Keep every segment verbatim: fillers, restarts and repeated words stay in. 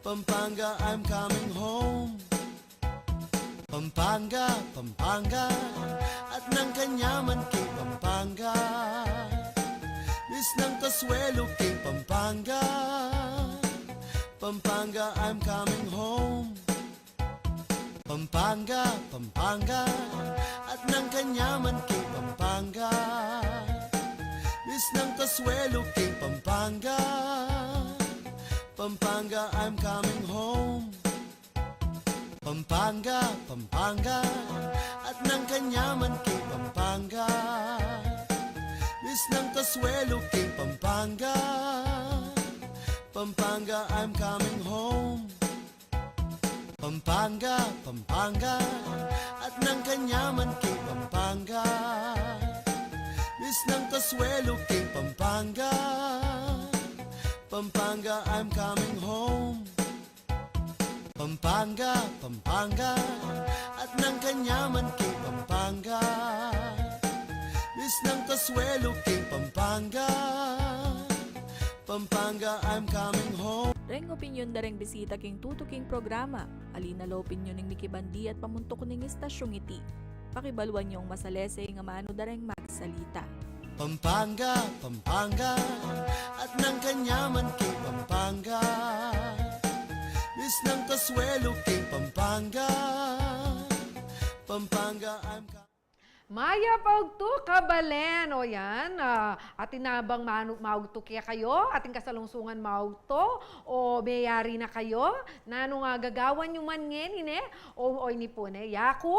Pampanga, I'm coming home. Pampanga, Pampanga, at nang kanyaman king Pampanga. Miss ng kasuelo king Pampanga. Pampanga, I'm coming home. Pampanga, Pampanga, at nang kanyaman king Pampanga. Miss ng kasuelo king Pampanga. Pampanga, I'm coming home. Pampanga, Pampanga, at nang kanyaman king Pampanga. Miss ng kasuelo king Pampanga. Pampanga, I'm coming home. Pampanga, Pampanga, at nang kanyaman king Pampanga. Miss ng kasuelo king Pampanga. Pampanga, I'm coming home. Pampanga, Pampanga, at nang kanyaman king Pampanga. Miss ng kasuelo king Pampanga. Pampanga, I'm coming home. Reng opinyon da reng bisita king tutuking programa. Ali na la opinyon ning mikibandi at pamuntuk ning istasyung iti. Pakibaluan yung masalese ing amanu da reng magsalita. Pampanga, Pampanga, at nang kanyaman king Pampanga. Miss ng kasuelo king Pampanga. Pampanga, I'm ka- Mayap a ugtu, kabalen. O yan, ah, atin na bang manu-, maugtu kekayu, atin kasalungsungan maugtu, o meyari na kayu, nanu nga gagawan yu man ngeni, ne? O, o ini pu, ne? Yaku,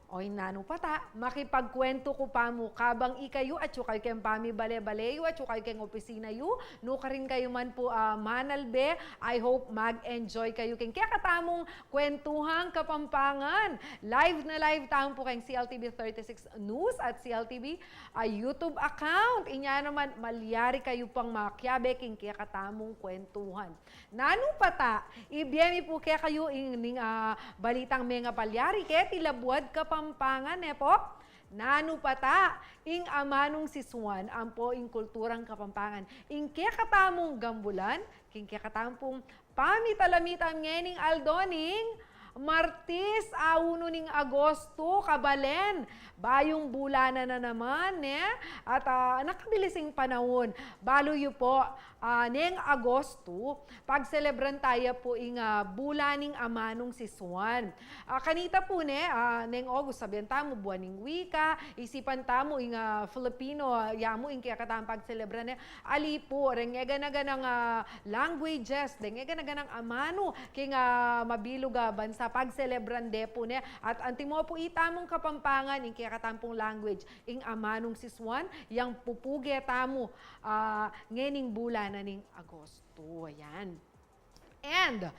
o nanu pa ta, makipagkwentu ku pa mu kabang ikayu atsu kayu keng pamibale-bale yu, atsu kayu keng opisina yu, nukarin kayu man pu, ah, manalbe. I hope mag-enjoy kayu keng kekatamung kwentuhang Kapampangan. Live na live tamu pu keng C L T V thirty-six News at C L T V, ah, YouTube account. Inya naman, malyari kayu pang makiabe king kekatamung kwentuhan. Nanu pa ta, ibie mi pu kekayu ing, ning, ah, balitang mengapalyari keti labuad Kapampangan, ne pu? Nanu pa ta, ing amanung sisuan ampo ing kulturang Kapampangan. Ing kekatamung gambulan, king kekatamung pamitalamitan ngening aldo ning Martis, aunu ning Agosto, kabalen. Bayung bulanan na naman, ne? At, ah, nakabilis ing panaun. Balu yu pu, ah, neng Agosto, pagselebran taya pu ing, ah, bulan ning amanung sisuan. Ah, kanita pu, ne, ah, neng August, sabian tamu buan ning wika, isipan tamu ing, ah, Filipino, ah, yamu ing kekatamung pagselebran, ne. Ali pu, reng e gana-ganang, ah, languages, deng e gana-ganang amanu king, ah, mabilug a bansa, pagselebran de pu, ne. At antimo pu itamung Kapampangan, ing kekatamung language, ing amanung sisuan, yang pupuge tamu, ah, ngening bulan na ning Agosto. Ayan. And,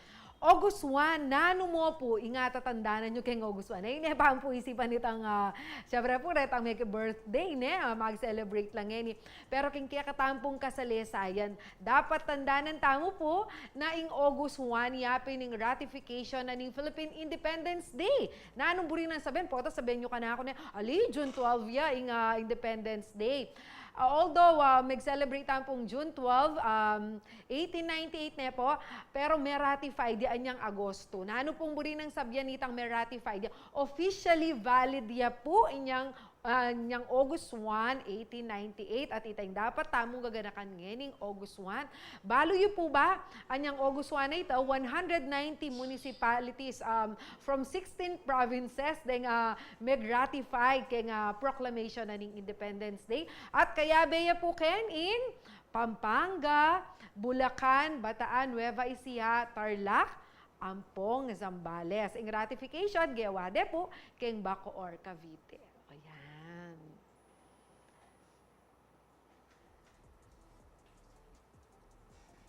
August one, nanu mu pu ing atatandanan yu keng August one? Ay, ne, pang pu isipan itang, ah, syempre pu, retang meki-birthday, ne? Ah, mag-celebrate la ngeni. Pero king kekatamung kasalesayan, dapat tandanan tamu pu na ing August one, ya pin ing ratification na ning Philippine Independence Day. Nanung buri nang sabian? Pota sabian yu kanaku ne, ali, June twelve ya ing, ah, Independence Day. Ah, although, ah, mag-celebrate tamu pung June twelve, um, eighteen ninety-eight ne pu, pero me-ratify ya anyang Agosto. Nanu pung buri nang sabian itang me-ratify ya? Officially valid ya pu inyang, ah, inyang August one, eighteen ninety-eight, at ita ing dapat tamung gaganakan ngening August one. Balu yu pu ba, anyang August one a ita, one hundred ninety municipalities, um, from sixteen provinces, deng, ah, meg-ratify keng, ah, proclamation na ning Independence Day. At kayabe ya pu ken ing Pampanga, Bulacan, Bataan, Nueva Ecija, Tarlac, ampong Zambales. Ing ratification, gewa de pu keng Bacoor, Cavite. Ayan.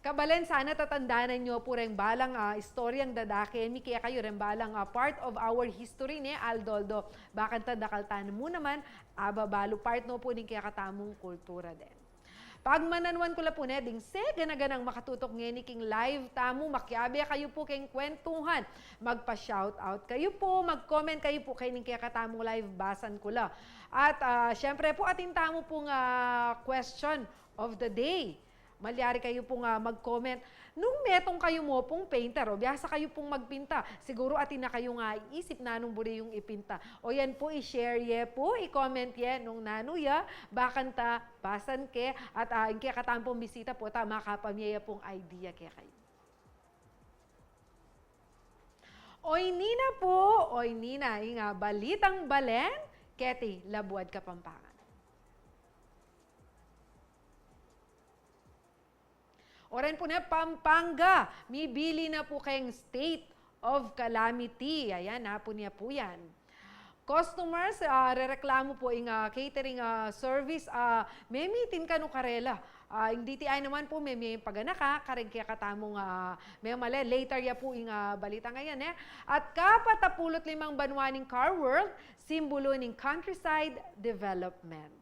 Kabalen, sana tatandanan yu pu reng balang, ah, istoryang dadake mi kekayu, reng balang, ah, part of our history, ne, aldo-aldo. Bakanta dakal ta na mu naman, aba balu part no pu ning kekatamung kultura den. Pagmananwan ku la pu ne, ding se gana-ganang makatutok ngeni king live tamu, makiabe kayu pu keng kwentuhan. Magpa-shoutout kayu pu, mag-comment kayu pu keng kekatamung live, basan ku la. At, ah, syempre pu, atin tamu pung, ah, question of the day. Malyari kayu pung, ah, mag-comment. Nung metung kayu mu pung painter o biasa kayu pung magpinta, siguru atin na kayung isip nanung buri yung ipinta. O yan pu, i-share ye pu, i-comment ye nung nanu ya, bakanta basan ke, at, ah, ing kekatamung bisita pu, ta makapamye ya pung idea kekayu. Oy nina pu, oy nina, ing, ah, balitang balen keti Labuad Kapampangan. Oren pu ne, Pampanga, mibili na pu keng state of calamity. Ayan, napun ya pu yan. Customers, ah, rereklamu pu ing, ah, catering, ah, service, ah, memiting kanu karela. Ah, ing D T I naman pu, meme paganaka kareng kekatamung, ah, memale. Later ya pu ing, ah, balita ngeni, eh. At kapatapulu't limang banua ning Car World, simbulu ning countryside development.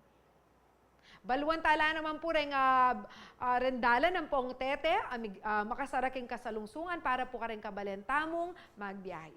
Baluan tala naman pu reng, ah, ah, reng dalan ampong tete, amig-, ah, makasara keng kasalungsungan para pu kareng kabalen tamung magbiahe.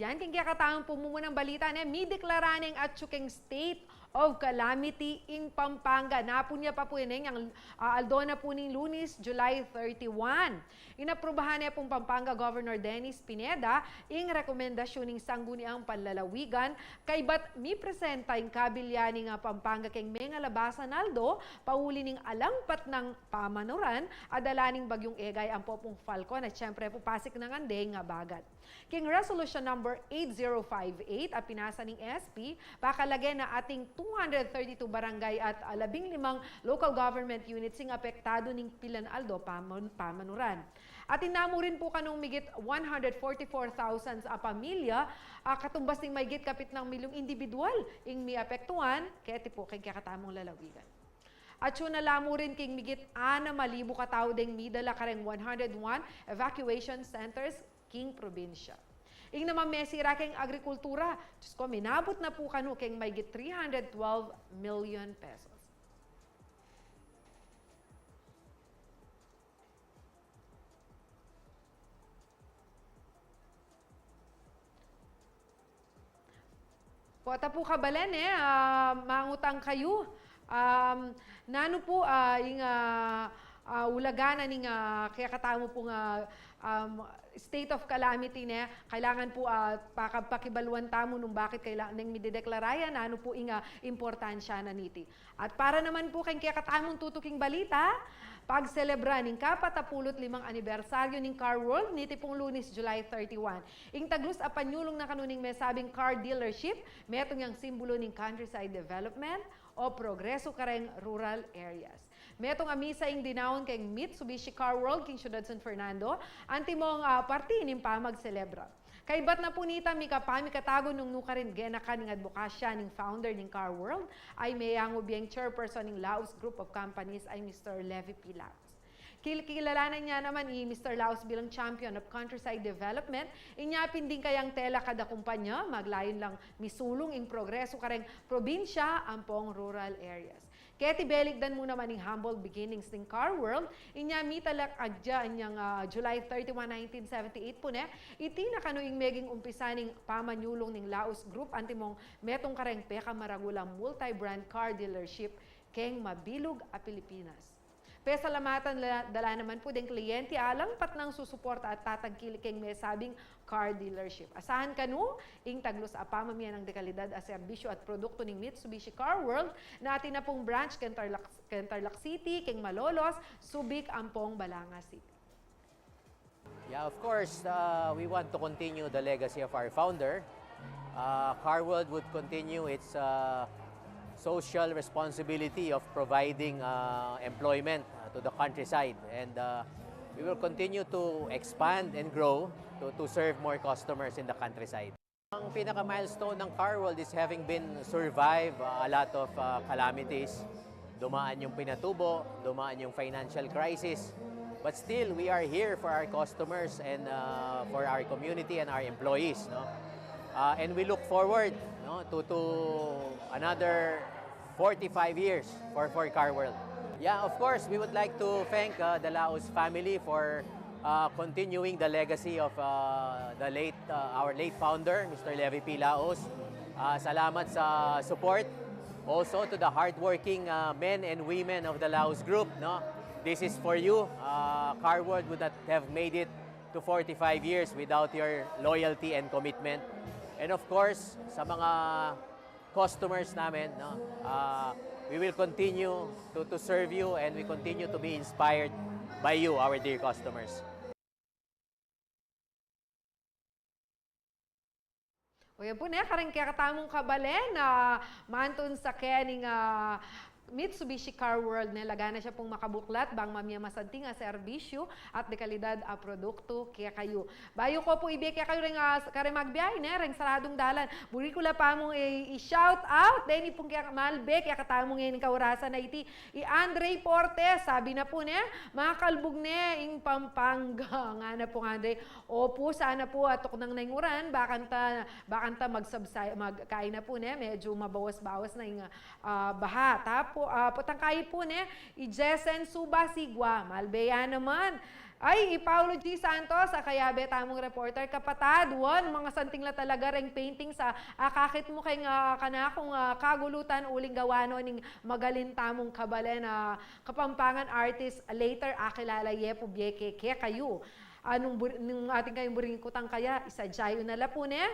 Yan, keng kekatamung pumumunang balita ne, mideklara neng atyu keng state of calamity ing Pampanga. Napun ya pa pu ine, yang, ah, aldo na pu ning Lunes, July thirty-one. Inaprubahan ne pung Pampanga Governor Dennis Pineda ing rekomendasyun ning Sangguniang Panlalawigan, kaybat mipresenta ing kabilya ning, ah, Pampanga keng mengalabasan aldo, pauli ning alang patnang pamanuran a dala ning Bagyung Egay ampo pung Falcon, at syempre pu pasik na ngan deng abagat. Keng Resolution Number eight zero five eight a pinasa ning S P, pakalage na ating two hundred thirty-two barangay at, ah, labing limang local government units ing apektadu ning pilan aldo paman-, pamanuran. Atin na mu rin pu kanung migit one hundred forty-four thousand a pamilya, ah, katumbas ning maygit kapitnang milyung indibidwal ing miapektuan, keti pu keng kekatamung lalawigan. Atyu na la mu rin king migit anam a libu katau deng midala kareng one hundred one evacuation centers king probinsya. Ing naman mesira keng agrikultura, Diyos ko, minabut na pu kanu keng maygit three hundred twelve million pesos. Pota pu kabalen, eh, ah, mangutang kayu. Um, nanu pu, ah, ing, ah, ah, ulagan na ning, ah, kekatamu pung, ah, um, state of calamity ne, kailangan pu, ah, paka-, pakibaluan tamu nung bakit kailangan neng midedeklara ya, nanu pu ing, ah, importansya na niti. At para naman pu keng kekatamung tutuking balita, pagselebra ning kapatapulu't limang anibersaryu ning Car World niti pung Lunes, July thirty-one. Ing taglus a panyulung na kanu ning mesabing car dealership, metung yang simbulu ning countryside development o progresu kareng rural areas. Metung a misa ing dinaun keng Mitsubishi Car World king Syudad San Fernando, antimong, ah, parti ning pamagselebra. Kaybat na pu nita, mika-, pamikatagun nung nukarin genakan ning adbokasya ning founder ning Car World, ay meyangu biang chairperson ning Laus Group of Companies, ay Mister Levy P. Laus. Kil-, kilalanan ne naman i Mister Laus bilang champion of countryside development, inya pin ding kayang tela kada kumpanya, maglayun lang misulung ing progresu kareng probinsya ampong rural areas. Keti belikdan mu naman ing humble beginnings ning Car World, inya mitalakad ya inyang, ah, July thirty-one, nineteen seventy-eight pu ne, iti na kanu ing meging umpisa ning pamanyulung ning Laus Group, antimong metung kareng pekamaragul a multi-brand car dealership keng mabilug a Pilipinas. Pesalamatan la-, da la naman pu deng kliyente a alang patnang susuporta at tatangkilik keng mesabing car dealership. Asahan kanu ing taglus a pamamie nang dekalidad a serbisyu at produktu ning Mitsubishi Car World, na atin na pung branch keng Tarlac, keng Tarlac City, keng Malolos, Subic, ampong Balanga City. Yeah, of course, uh, we want to continue the legacy of our founder. Uh, Car World would continue its, uh, social responsibility of providing, uh, employment, uh, to the countryside. And, uh, we will continue to expand and grow to, to serve more customers in the countryside. Ang pinaka-milestone ng Car World is having been survive, uh, a lot of, uh, calamities. Dumaan yung pinatubo, dumaan yung financial crisis. But still, we are here for our customers and, uh, for our community and our employees, no? Uh, and we look forward, no, to, to another forty-five years for, for Car World. Yeah, of course, we would like to thank, uh, the Laos family for Uh, continuing the legacy of, uh, the late, uh, our late founder, Mister Levi P. Laos. Uh, salamat sa support. Also to the hardworking, uh, men and women of the Laos Group, no? This is for you. Uh, Car World would not have made it to forty-five years without your loyalty and commitment. And of course, sa mga customers namin, no? Ah, we will continue to, to serve you, and we continue to be inspired by you, our dear customers. O yan pu ne, kareng kekatamung kabalen, ah, mantun sa kening, ah, Mitsubishi Car World ne, laga na siya pung makabuklat bang mamie masanting a serbisyu at de kalidad a produktu kekayu. Bayu ku pu ibie kekayu reng, ah, kareng magbiahe ne, reng saradung dalan, buri ku la pa mung i-, i-shout out deni pung kekatamung malbe, kekatamung ngeni kaurasan a iti, i Andre Portes, sabi na pu ne, makalbug ne ing Pampanga. Ngana pung Andre, opu, sana pu atuknang na ing uran, bakanta, bakanta mag-subside, mag-, kaina pu ne, medyu mabawas-bawas na ing, ah, baha. Tapu, ah, putang kayi pu ne, i Jesen Suba Sigua, malbe ya naman. Ay, i Paulo G Santos, a kayabe tamung reporter, kapatad, wa, masanting la talaga reng painting sa, ah, akakit mu keng, ah, kanakung, ah, kagulutan uling gawa no ning magalin tamung kabalen a Kapampangan artist, later akilala ye pu bie kekayu. Ah, nung bur-, nung atin kayung buring kutang kaya, isadya yu na la pu ne.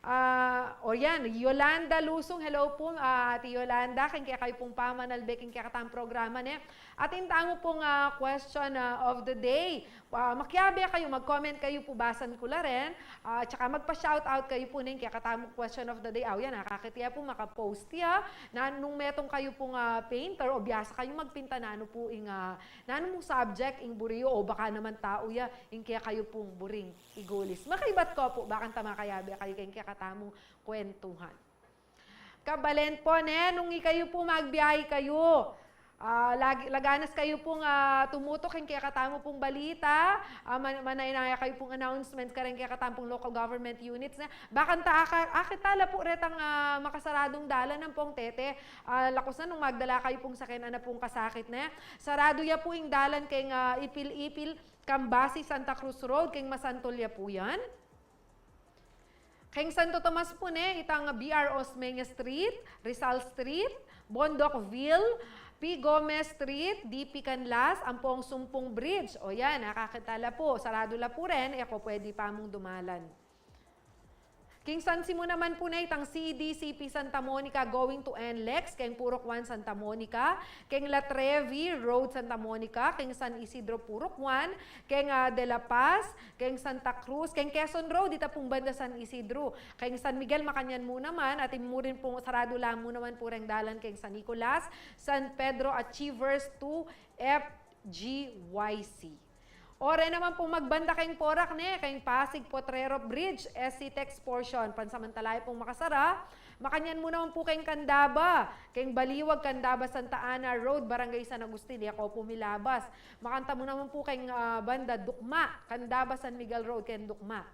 Ah, o yan, Yolanda Lusung, hello pu, ah, Ate Yolanda, keng kekayu pung pamanalbe keng kekatang programa ne. Atin tamu pung, ah, question, ah, of the day. Ah, makiabe kayu, mag-comment kayu pu, basan ku la rin. Ah, tsaka magpa-shoutout kayu pu ning kekatamung question of the day. Aw yan, akakit ya pu, maka-post ya. Na, nung metung kayu pung, ah, painter o biasa kayu magpinta, nanu pu ing, ah, nanu mung subject ing buri yu, o baka naman tau ya ing kekayu pung buring igulis. Makaibat ku pu, bakanta makayabe kayu keng kekatamung kwentuhan. Kabalen pu ne, nung ikayu pu magbiahe kayu, ah, lagi, laganas kayu pung, ah, tumutuk keng kekatamu pung balita, ah, man-, manaya-naya kayu pung announcement kareng kekatamu pung local government units ne. Bakanta aka-, akit ta la pu retang, ah, makasaradung dalan ampong tete, ah, lakus na nung magdala kayu pung sakyan a na pung kasakit ne. Saradu ya pu ing dalan keng, ah, Ipil-Ipil, Cambasi, Santa Cruz Road, keng masantol ya pu yan. Keng Santo Tomas pu ne, itang B R Osmeña Street, Rizal Street, Bondocville, P. Gomez Street, D P Canlas, ampong Sumpung Bridge. O yan, akakit ta la pu, saradu la pu rin, e ku pwede pa mung dumalan. Keng San Simon naman pu ne, itang C D C P Santa Monica going to N lex, keng Purok One Santa Monica, keng La Trevi Road Santa Monica, keng San Isidro Purok One, keng, ah, De La Paz, keng Santa Cruz, keng Quezon Road, ita pung banda San Isidro, keng San Miguel, makanyan mu naman, at murin pung saradu la mu naman pu reng dalan keng San Nicolas, San Pedro Achievers to F G Y C. O, re naman pu magbanda keng Porac ne, keng Pasig Potrero Bridge, S C Tex portion, pansamantala ya pung makasara. Makanyan mu naman pu keng Candaba, keng Baliwag, Candaba Santa Ana Road, Barangay San Agustin, e ku pu milabas. Makanta mu naman pu keng, ah, banda Dukma, Candaba San Miguel Road, keng Dukma.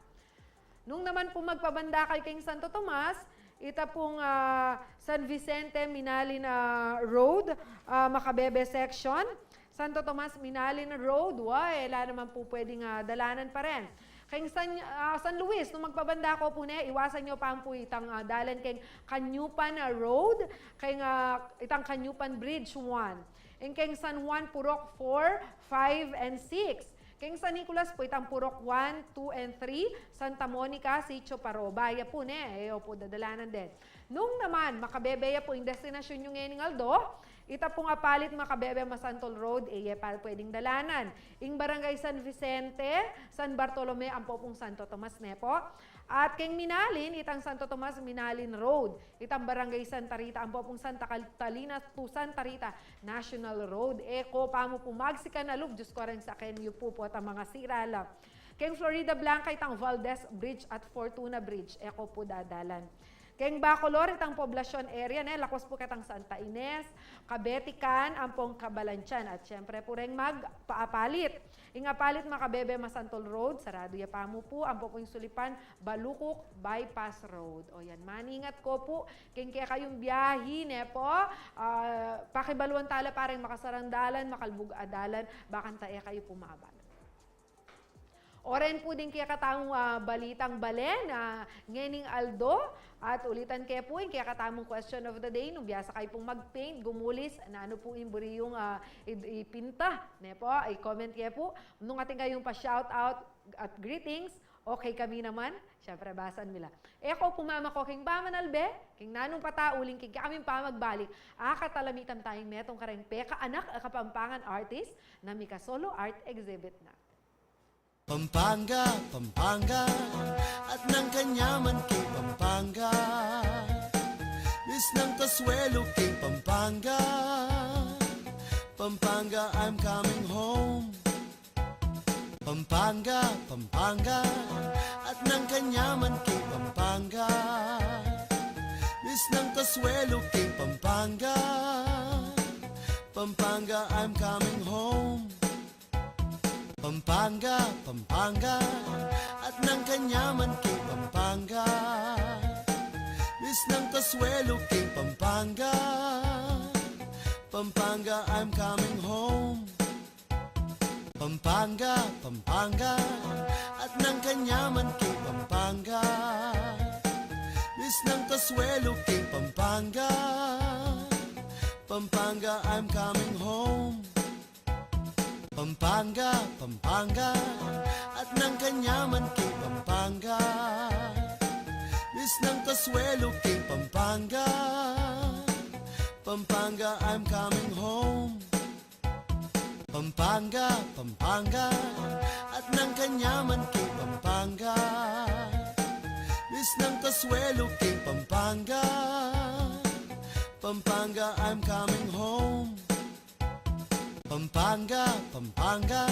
Nung naman pu magpabanda kayu keng Santo Tomas, ita pung, ah, San Vicente Minalin, ah, Road, ah, Macabebe section, Santo Tomas Minalin Road, wa, e la naman pu pwedeng, ah, dalanan pa rin. Keng San, ah, San Luis, nung magpabanda ku pu ne, iwasan yu pa pu itang, ah, dalan keng Canyupan, ah, Road, keng, ah, itang Canyupan Bridge one. Ing keng San Juan, Purok four, five, and six. Keng San Nicolas pu itang Purok one, two, and three, Santa Monica, Sitio Paroba. Ya pu ne, e yu pu dadalanan din. Nung naman, Macabebe ya pu ing destinasyun yu ngening aldo, ita pung Apalit Macabebe Masantol Road, e ye pa pwedeng dalanan. Ing Barangay San Vicente, San Bartolome, ampo pung Santo Tomas ne pu. At keng Minalin, itang Santo Tomas Minalin Road, itang Barangay Santa Rita, ampo pung Santa Catalina to Santa Rita National Road. E ku pa mu pu magsikanalub, Diyos ku, reng sakyan yu pu, pota mga sira la. Keng Floridablanca, itang Valdez Bridge at Fortuna Bridge, e ku pu dadalan. Keng Bacolor, itang Poblacion area ne, lakus pu ketang Santa Ines, Cabetican, ampong Cabalantian, at siyempre pu reng magpaapalit. Ing Apalit Macabebe Masantol Road, saradu ya pa mu pu, ampo pu ing sulipan, Balucuk Bypass Road. O yan, maningat ku pu, keng kekayung biahi ne pu, ah, pakibaluan ta la pa reng makasarang dalan, makalbug a dalan, bakanta e kayu pu maabal. Oren pu ding kekatamung, ah, balitang balen, ah, ngening aldo, at ulitan ke pu ing kekatamung question of the day, nung biasa kayu pung mag-paint, gumulis, nanu pu ing buri yung, ah, i-, ipinta, ne po, i-comment ke pu, nung atin kayung pa-shout out at greetings, okay kami naman, syempre, basan mi la. E ko pu mamako king pamanalbe, king nanung pata uling king kekaming pamagbalik, akatalamitan tayung metung kareng pekaanak a Kapampangan artist na mika-solo art exhibit na. Pampanga, Pampanga, at nang kanyaman king Pampanga. Misnang kasuelo king Pampanga. Pampanga, I'm coming home. Pampanga, Pampanga, at nang kanyaman king Pampanga. Misnang kasuelo king Pampanga. Pampanga, I'm coming home. Pampanga, Pampanga, at nang kanyaman king Pampanga. Misnang kasuelo king Pampanga. Pampanga, I'm coming home. Pampanga, Pampanga, at nang kanyaman king Pampanga. Misnang kasuelo king Pampanga. Pampanga, I'm coming home. Pampanga, Pampanga, at nang kanyaman king Pampanga. Misnang kasuelo king Pampanga. Pampanga, I'm coming home. Pampanga, Pampanga, at nang kanyaman king Pampanga. Misnang kasuelo king Pampanga. Pampanga, I'm coming home. Pampanga, Pampanga,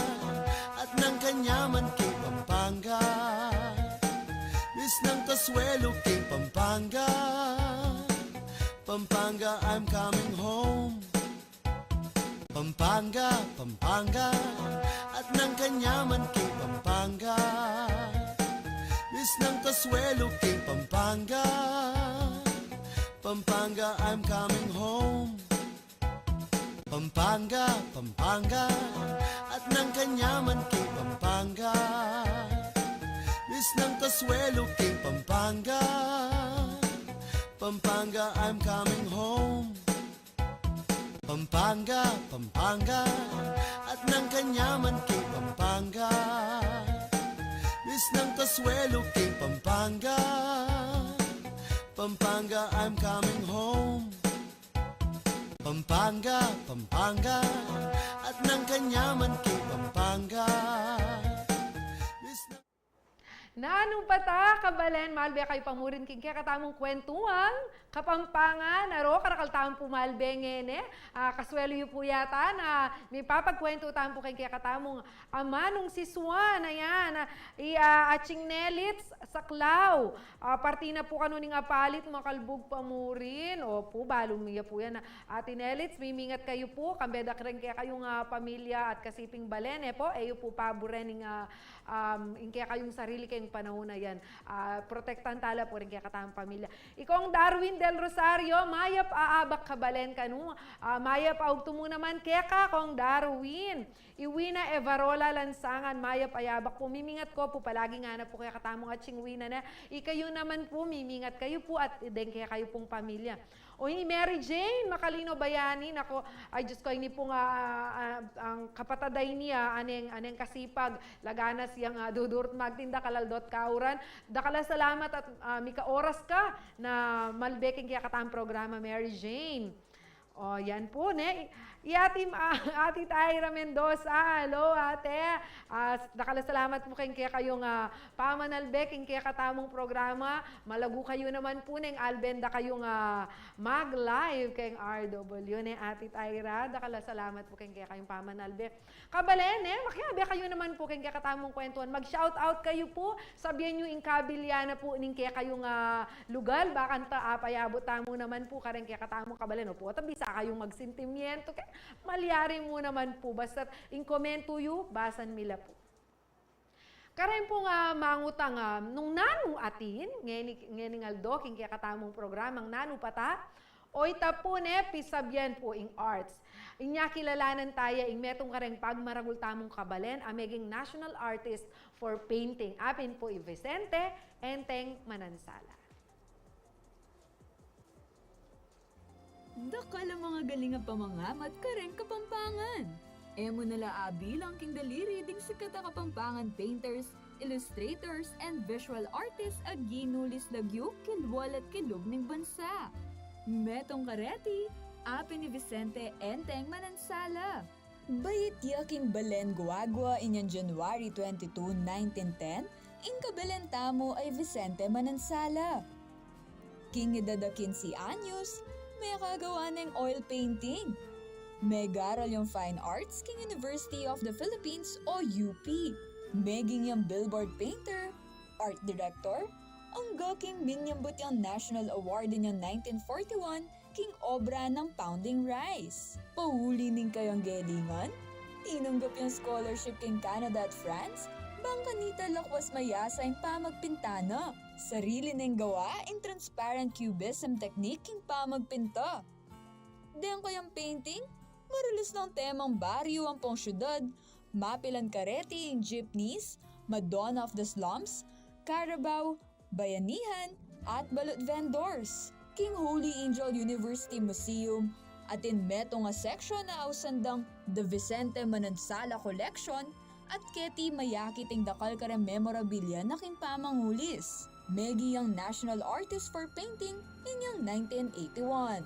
at nang kanyaman king Pampanga. Misnang kasuelo king Pampanga. Pampanga, I'm coming home. Pampanga, Pampanga, at nang kanyaman king Pampanga. Misnang kasuelo king Pampanga. Pampanga, I'm coming home. Pampanga, Pampanga, at nang kanyaman king Pampanga. Misnang kasuelo king Pampanga. Pampanga, I'm coming home. Pampanga, Pampanga, at nang kanyaman king Pampanga. Misnang kasuelo king Pampanga. Pampanga, I'm coming home. Pampanga, Pampanga, at nang kanyaman king Pampanga. Misnang Nanu pa ta, kabalen, malbe kayu pa murin king kekatamung kwentuang Kapampangan. Aro, karakal tamu pu malbe ngeni. Ah, kasuelo yu pu yata na mipapagkwentu tamu pu king kekatamung amanung si Suan, ayan, ah, i, ah, Atsing Nelits Saklaw. Ah, parti na pu kanu ning apalit, makalbug pa murin. Opu, balu mi ya pu yan, ah. Ate Nelits, mimingat kayu pu, kambe da ring kekayung, ah, pamilya at kasiping balen, e pu, e yu pu paburen ing, ah, um, ing kekayung sarili keng panaun a yan. Ah, protektan tala pu ring kekatamung pamilya. I Kong Darwin Del Rosario, mayap a abak, kabalen, kanu. Ah, mayap a ugtu mu naman keka, Kong Darwin. I Wina Evarola Lansangan, mayap a abak pu, mimingat ko pu, palagi ngana pu kekatamung Atsing Wina na. Ikayu naman pu, mimingat kayu pu at deng kekayu pung pamilya. O, i Mary Jane Macalino Bayani, nako, ay, Diyos ko, ini pung, ah, ah, ang kapatad a ini, ah, aneng, aneng kasipag, laganas yang, ah, dudurut magtinda, kalaldo at kauran. Dakal a salamat at, ah, mika-oras ka na malbe king kekatamung programa, Mary Jane. O, yan pu, ne? I Ate, ah, Ate Tyra Mendoza, hello, Ate. Ah, dakal a salamat pu king kekayung, ah, pamanalbe king kekatamung programa. Malagu kayu naman pu neng alben da kayung, ah, mag-live keng R W, ne, Ate Tyra. Dakal a salamat pu king kekayung pamanalbe. Kabalen, e, makiabe kayu naman pu king kekatamung kwentuan. Mag-shout out kayu pu, sabian yu ing kabilya na pu ning kekayung, ah, lugal, bakanta apayabut tamu naman pu kareng kekatamung kabalen. Opu, at bisa kayung magsentimiento, ke, malyari mu naman pu, basta't ing komento yu, basan mi la pu. Kareng pung, ah, mangutang, ah, nung nanung atin, ngeni, ngening aldo, king kekatamung programang Nanu pa ta, Oy, ita pu ne, pisabian pu ing arts. Inya kilalanan taya ing metung kareng pagmaragul tamung kabalen a meging National Artist for Painting. Apin pu i Vicente Enteng Manansala. Dakal a mangagaling a pamangamat kareng Kapampangan. E mu na la abilang king daliri ding sikat a Kapampangan painters, illustrators, and visual artists a ginulis lagyu kilwal at kilub ning bansa. Metung kareti, apin i Vicente Enteng Manansala. Bayit ya king balen Guagua inyang January twenty-two, nineteen ten, ing kabalen tamu a i Vicente Manansala. King edad a kinse anyos, mekagawa neng oil painting. Megaral yang fine arts king University of the Philippines o U P. Meging yang billboard painter, art director, angga king minyambut yang national award inyang nineteen forty-one king obra nang Pounding Rice. Pauli ning kayang gelingan, tinanggap yang scholarship king Canada at France, bang kanita lakwas mayasa ing pamagpinta na. Sarili neng gawa ing transparent cubism technique king pamagpinta. Deng kayang painting, marulus nang temang baryu ampong syudad, mapilan kareti ing jeepneys, Madonna of the Slums, Carabao, bayanihan, at balut vendors. King Holy Angel University Museum, atin metung a section a ausan dang The Vicente Manansala Collection, at keti mayakit ing dakal kareng memorabilia na king pamangulis. Meging yang National Artist for Painting inyang nineteen eighty-one.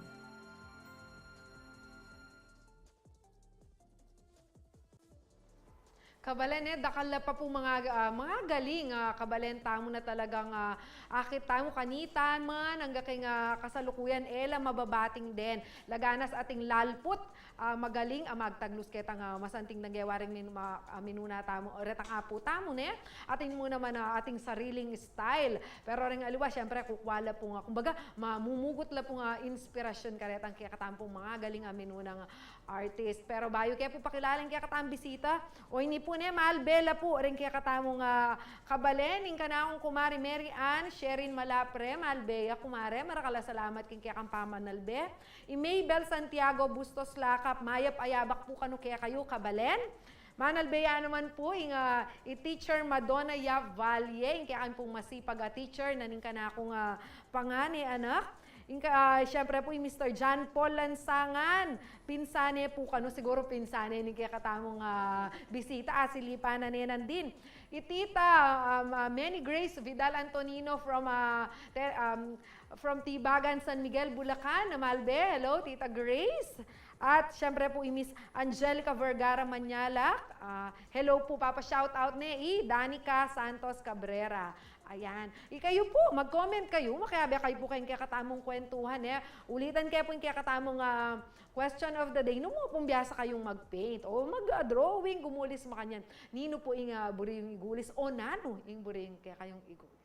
Kabalen, e, dakal la pa pu manga, ah, mangagaling, ah, kabalen tamu na talagang, ah, akit tamu kanita man, angga king, ah, kasalukuyan, e la mababating den. Laganas ating lalput, ah, magaling, ah, magtaglus ketang, ah, masanting dang gewa reng min-, ma-, ah, minuna tamu, retang apu tamu, ne? Atin mu naman, ah, ating sariling style. Pero reng aliwa, siyempre, kukwa la pu nga, kumbaga, mamumugut la pu nga inspirasyon karetang kekatamung mangagaling a minunang artist. Pero bayu ke pu pakilala ing kekatamung bisita, o ini pu ne, malbe la pu reng kekatamung, ah, kabalen, ing kanakung kumari Mary Ann Sherin Malapre. Malbe ya, kumare, marakal a salamat king kekang pamanalbe. I Mabel Santiago Bustos Lakap, mayap a yabak pu kanu kekayu, kabalen. Manalbe ya naman pu ing, ah, i Teacher Madonna Yap Valle, ing kekang pung masipag a teacher na ning kanakung, ah, panganay a anak. Ing ka, ah, siyempre pu i Mister John Paul Lansangan, pinsane pu kanu, siguru pinsane ning kekatamung, ah, bisita, asilipan na ne nandin. I Tita, um, ah, Many Grace Vidal Antonino from, ah, te-, um, from Tibagan, San Miguel, Bulacan, a malbe. Hello, Tita Grace. At siyempre pu i Miss Angelica Vergara Manyalak. Ah, hello pu, papa-shout out ne i Danica Santos Cabrera. Ayan. Ikayu pu, mag-comment kayu, makiabe kayu pu keng kekatamung kwentuhan, e. Ulitan ke pu ing kekatamung, ah, question of the day. Nung mu pung biasa kayung mag-paint o mag-drawing, gumulis makanyan, ninu pu ing, ah, buri yung igulis o nanu ing buri yung kekayung igulis?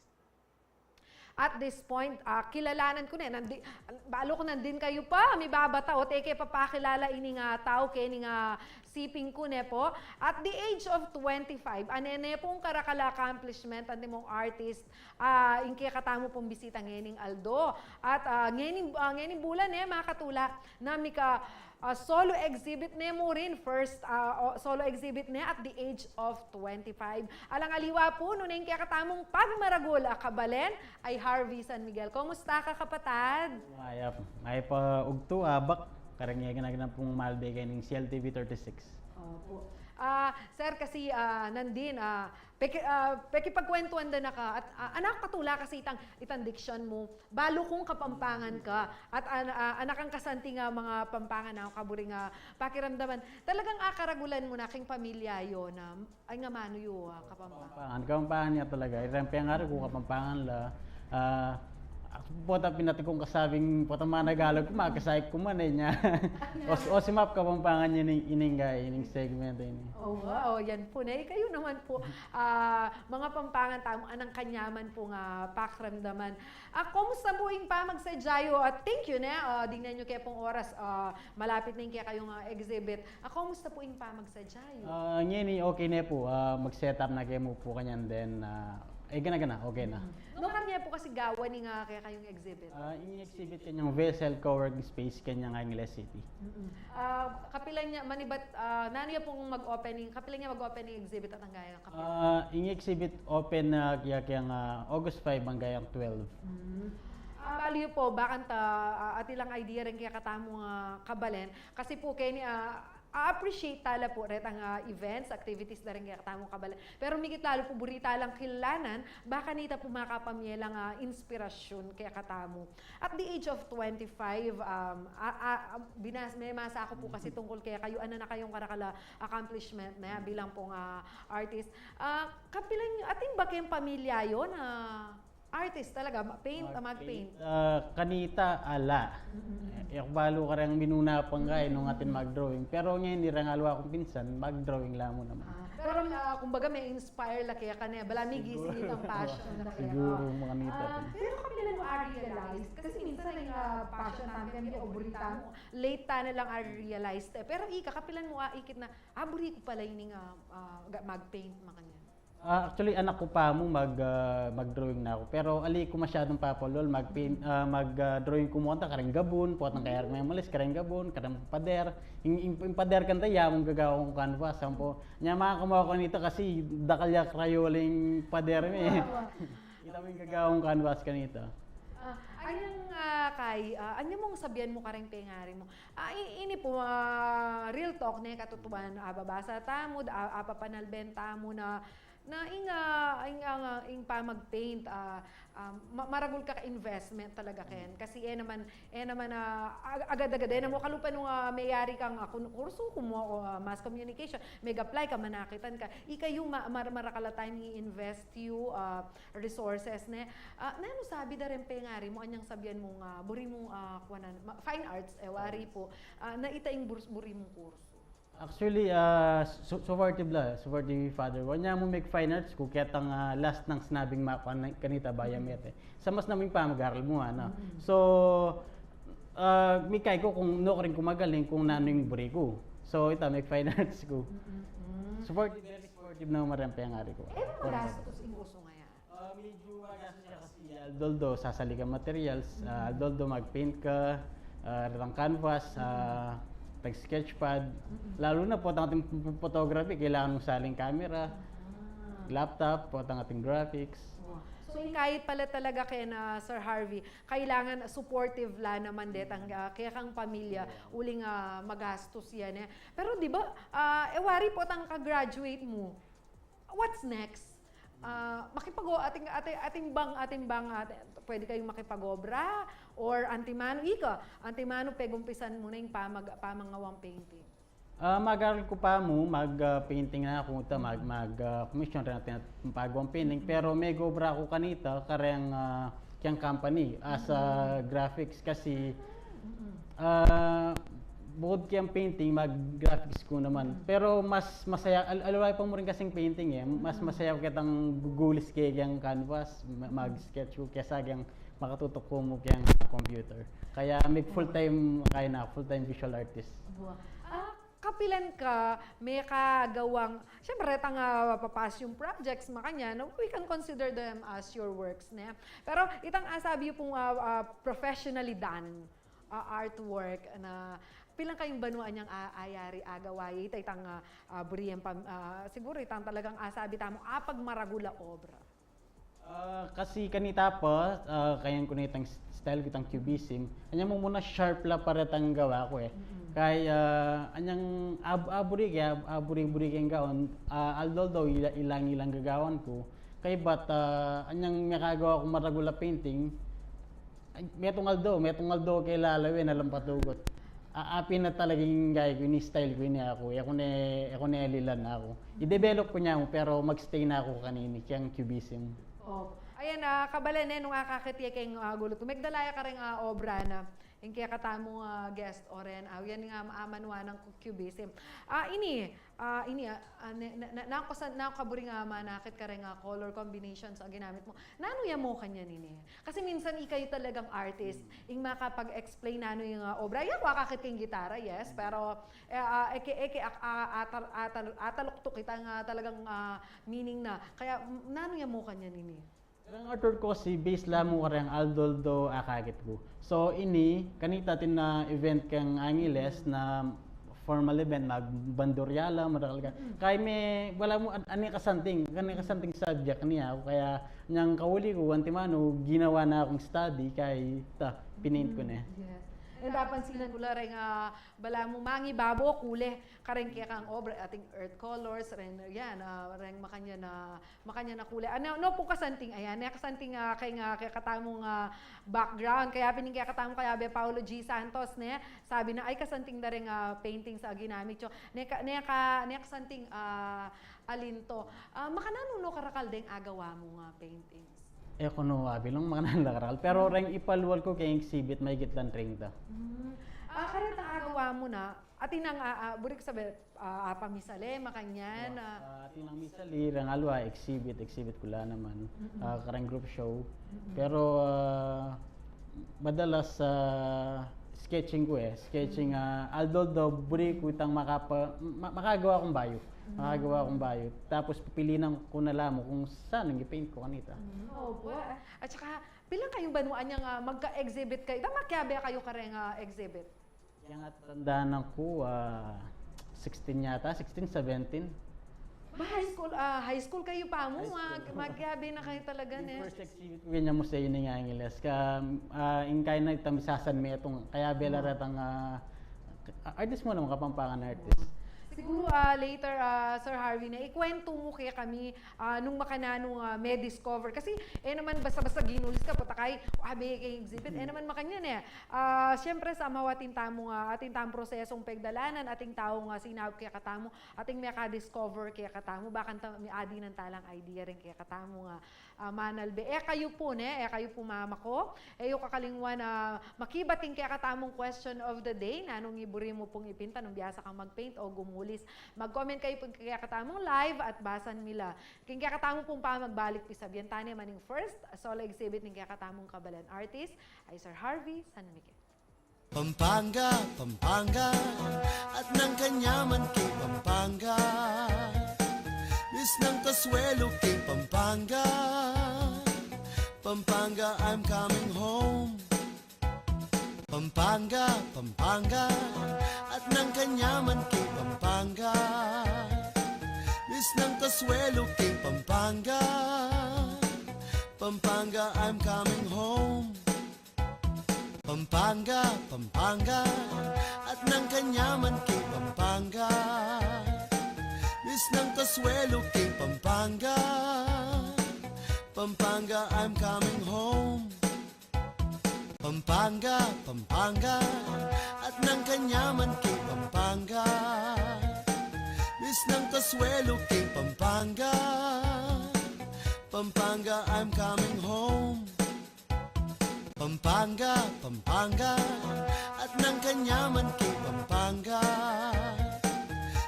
At this point, ah, kilalanan ku ne, nandi-, balu ku nandin kayu pa, mibabata, o, e ke papakilala ining, ah, tau kening, ah, siping ku ne pu. At the age of twenty-five, ane ne pung karakal a accomplishment antimong artist, ah, ing kekatamu pung bisita ngening aldo. At, ah, ngening, ah, ngening bulan ne, makatula, na mika, ah, solo exhibit ne mu rin, first, ah, o-, solo exhibit ne at the age of twenty-five. Alang aliwa pu, nune ing kekatamung pagmaragul a kabalen, a i Harvey San Miguel. Kumusta ka, kapatad? Mayap, mayap a ugtu, abak, kareng e, gana-gana pung malbe kening C L T V thirty-six. Opo. Ah, sir, kasi, ah, nandin, ah, peki-, ah, pekipagkwentuan da na ka, at, ah, anak katula kasi itang, itang diksyon mu, balu kung Kapampangan ka, at an-, ah, anak ang kasanting a mga Pampangan a kaburi nga pakiramdaman. Talagang akaragulan mu na king pamilya yu na, ay nga manu yu, ah, Kapampangan. Kapampangan, Kapampangan ya talaga. Itang pengaru ku Kapampangan la, ah, pota pinatikung kasabing, pota managalag ku, makasayik ku man, e, nya. O, o, simap Kapampangan ya ining, ining, ining segment ini. O, wow, yan pu ne. Ikayu naman pu, ah, mga Pampangan tamu, anang kanyaman pu nga pakiramdaman. Ah, kumusta pu ing pamagsadya yu? Ah, thank you ne, ah, dingnan yu ke pung oras, ah, malapit ne ing kekayung, ah, exhibit. Ah, kumusta pu ing pamagsadya yu? Ah, ngeni okay ne pu, ah, mag-set up na ke mu pu kanyan, then, ah, Eh, gana-gana, okay na. Nung karne pu kasi gawa ning kekayung exhibit. Ah, ing exhibit kanyang vessel co-working space kanyang Angeles City. Mm-mm. Ah, kapilan ya, manibat, ah, nanu ya pung mag-opening, kapilan ya mag-opening exhibit at anggang kapilan? Ah, ing exhibit open na kaya kayang ah, August five anggang twelve. Mm. Ah, bali yu po, bakanta, ah, atin lang idea reng kekatamu nga kabalen. Kasi po, keni, ah, a-appreciate tala po retang ah, events, activities da reng kekatamu kabalen. Pero migit lalo po, buri talang kilanan, baka nita po makapamye lang ah, inspirasyon kekatamu. At the age of twenty-five, um, a, a, a, binas, memasa ku po kasi tungkul kekayu, anak na kayung karakal a accomplishment na bilang pong ah, artist. Ah, kapilan yu, atin ba keng pamilya yu na artist talaga, ma-, paint, ah, mag-paint? Ah, kanita, ala. Eh, aku balu kareng minuna pa nga, eh, nung atin mag-drawing. Pero ngeni, reng aliwa kung pinsan, mag-drawing la mu naman. Ah, pero ah, kumbaga, me-inspire la keka ne, bala migisi itang passion na keka. Siguro, makanita. Ah, pero kapilan mu a-realize, kasi minsan ing ah, passion tamu, kaya o buri tamu, late tana lang a-realize te. Pero ika, kapilan mu aikit na, ah, buri ku pala ining ah, ah, ga-, mag-paint, makanyan? Ah, actually, anak ku pa mu mag, ah, mag-drawing na aku. Pero ali ku masyadung papalol, mag-paint, ah, mag, ah, drawing ku mu kanta kareng gabun, potang kaya reng memalis, kareng gabun, kareng pader. Ing, ing, ing pader kanta, ya mung gagawa kung canvas, ampo. Nya, makakamua ku kanita kasi dakal ya Crayola ing pader mi. Ita mu ing gagawa kung canvas kanita. Ah, anyang ah, kay, ah, anya mung sabian mu kareng pengari mu? Ah, i-, ini po, ah, real talk ne, katutuan, ah, babasa tamu, ah, ah, papanalben tamu na, na ing, ah, ing, ah, ing pamag-paint, ah, ah, ma-, maragul ka investment talaga ken. Kasi e naman, e naman, ah, ag-, agad-agad, e naman kalupa nung ah, meyari kang ah, kun-, kursu, kumuha ko ah, mass communication, meg-apply ka, manakitan ka. Ikayu, ma-, mar-, marakal a time i-invest yu, ah, resources, ne? Ah, nanu sabi da reng pengari mu, anyang sabian mung ah, buri mung ah, kuanan, ma-, fine arts, e wari po, ah, na ita ing bur-, buri mung kursu? Actually, ah, su-, supportive la, supportive i father ku. Anya mu, meg-fine arts ku, ketang ah, last nang sinabing ma-, kuan kanita, bayan mete. Sa mas naming pamag-aral mu, ano. So, ah, mikay ku kung nukarin ku magaling, kung nanu ing buri ku. So, ita, meg-fine arts ku. Supportive, very supportive naman reng pengari ku. E, magastus ing kursu ngaya? Ah, medyo magastus ya kasi, although sasali ka materials, ah, although mag-paint ka, ah, retang canvas, ah, tag-sketch pad. Lalu na potang ating photography, kailangan mung saling camera, laptop, potang ating graphics. Wow. So, ing kayat pala talaga kena Sir Harvey, kailangan supportive la naman detang ah, kekang pamilya, uling ah, magastus yan e. Pero di ba, ah, e wari potang ka-graduate mu, what's next? Ah, makipag-, atin, atin, atin bang, atin bang, ah, pwede kayung makipag-obra? Or antimanu, ika, antimanu pegumpisan mu na ing pamag-, pamangawang painting? Ah, mag-aral ku pa mu, mag, ah, painting na aku, ta, mag, mag, ah, commission rin atin pagawang painting. Pero meg-obra ku kanita kareng ah, keng company as a graphics kasi ah, bukod keng painting, mag-graphics ku naman. Pero mas masaya, al-, aliwa pa mu rin kasing painting e. Mas masaya ku ketang gugulis ke keng canvas, ma-, mag-sketch ku kesa keng makatutuk ku mu keng computer. Kaya meg full-time, kaya na, full-time visual artist. Buwa. Ah, kapilan ka mekagawang, siyempre, retang ah, papasyu yung projects, makanyan, no? We can consider them as your works, ne? Pero itang asabi yu pung ah, ah, professionally done ah, artwork na, pilan kayung banua anyang a-, ayari agawa, ita itang ah, ah, buri yang pam-, ah, siguro itang talagang asabi tamu, apagmaragul a obra. Ah, kasi kanita pa, ah, kayan ku na itang s-, style ku itang cubism. Anyang mumuna sharp la pa retang gawa ku e. Kaya, ah, anyang ab-, aburi ke, ab-, aburi-buri ke gawan, ah, although ila-, ilang-ilang gagawan ku. Kaya but, ah, anyang mekagawa ku maragul a painting, ay, metung aldo, metung aldo ke lalawen, alam patugut. A-, apin na talaga ing gawa ku, ini style ku, ini aku, e ku ne, e ku ne alilan aku. I-develop ku ne mu, pero mag-stay na aku kanini, keng cubism. Oh. Ayan, ah, kabalen e, nung akakit ya keng ah, gulut ku, megdala ya kareng ah, obra na. Ing kekatamung, ah, guest, Oren, ah, yan nga, amanuan nang cu-, cubism. Ah, ini, ah, ini, ah, ah, ne-, na, na, naku sa-, naku kaburi nga manakit kareng, ah, color combinations a ginamit mu. Nanu ya mu kanyan ini? Kasi minsan ikayu talagang artist, ing makapag-explain nanu ing, ah, obra. Yaku akakit keng gitara, yes, pero, eh, ah, eke, eke, ak-, ah, atal-, atal-, ataluktuk itang, ah, talagang, ah, meaning na. Kaya, m-, nanu ya mu kanyan ini? Kareng artwork ku kasi base la mu kareng aldo-aldo akakit ku. So, ini, kanita atin na event keng Angeles na formal event, magbandurya la, marakal ka. Kaya me, wala mu, an-, ani kasanting, ani kasanting subject niya. Kaya, nyang kauli ku, antimanu, ginawa na kung study, kaya, ta, pinaint ku ne. Yes. And napansinan ku la reng, ah, balamu mangibabo, kule, kareng kekang obra, ating earth colors, reng, yan, ah, reng makanyan na, makanyan na kule. Ano, no pu kasanting, ayan, ne kasanting, ah, keng, ah, kekatamung, ah, background, kaya pin ing kekatamu, kaya be Paulo G Santos, ne, sabi na, ay, kasanting da reng, ah, paintings a ginamit yu. Ne ka, ne ka, ne kasanting, ah, alinto. Ah, makananu no karakal deng agawa mung, ah, paintings? E ku no abilung makananu la karakal. Pero reng ipalual ku keng exhibit, maigit lang treinta. Hmm. Ah, karetang agawa mu na, atin nang, ah, ah, buri ku sabi, ah, apamisali, makanyan, ah. Ah, atin nang misali, reng alwa, exhibit, exhibit ku la naman. Ah, kareng group show. Pero, ah, madalas, ah, sketching ku e. Sketching, ah, aldo-aldo, buri ku itang makapa-, ma-, makagawa kung bayu. Makagawa kung bayu. Tapos, pipilinan ku na la mu kung saan ang i-paint ku kanita. Mm, opo. At saka, pilan kayung banua nyang, ah, magka-exhibit kayu? Tama, kiyabe kayu kareng, ah, exhibit? Yang atatandaan ku, ah, sixteen yata, sixteen, seventeen. Ba, high school, ah, high school kayu pa mu, high school, ah, magkabe na kayu talaga, ne? First exhibit ku keng museo ning Angeles. Ka, ah, ing kaya na itang misasan metung, kaya bela retang, ah, artist mu naman, Kapampangan artist. Siguro, ah, later, ah, Sir Harvey, na ikwentu mu kekami, ah, nung makananu, ah, me-discover. Kasi, e naman basta-basta ginulis ka, puta kay, abe keng exhibit, e naman makanyan e. Ah, siyempre, sa mawa atin tamung, ah, atin tamung prosesong pegdalanan, atin tamung, ah, sinaup kekatamu, atin meka-discover kekatamu, bakanta, adinan tala ing idea reng kekatamung, ah, ah, manalbe. E kayu pu, ne, e kayu pu mamako, e yu kakalingwan, ah, makibat king kekatamung question of the day, nanu ing buri mu pung ipinta nung biasa kang mag-paint o gumulis. Mag-comment kayu pu king kekatamung live at basan mi la. King kekatamu pung pamagbalik, pisabian ta ne man ing first solo exhibit ning kekatamung kabalan artist, ay Sir Harvey San Miguel. Pampanga, Pampanga, at nang kanyaman king Pampanga. Misnang kasuelo king Pampanga. Pampanga, I'm coming home. Pampanga, Pampanga, at nang kanyaman king Pampanga. Misnang kasuelo king Pampanga. Pampanga, I'm coming home. Pampanga, Pampanga, at nang kanyaman king Pampanga. Misnang kasuelo king Pampanga. Pampanga, I'm coming home. Pampanga, Pampanga, at nang kanyaman king Pampanga. Misnang kasuelo king Pampanga. Pampanga, I'm coming home. Pampanga, Pampanga, at nang kanyaman king Pampanga.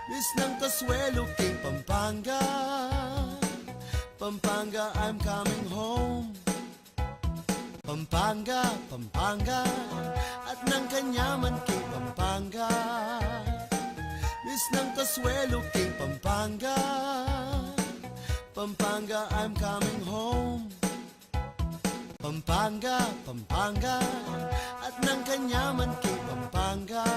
Misnang kasuelo king Pampanga. Pampanga, I'm coming home. Pampanga, Pampanga, at nang kanyaman king Pampanga. Misnang kasuelo king Pampanga. Pampanga, I'm coming home. Pampanga, Pampanga, at nang kanyaman king Pampanga.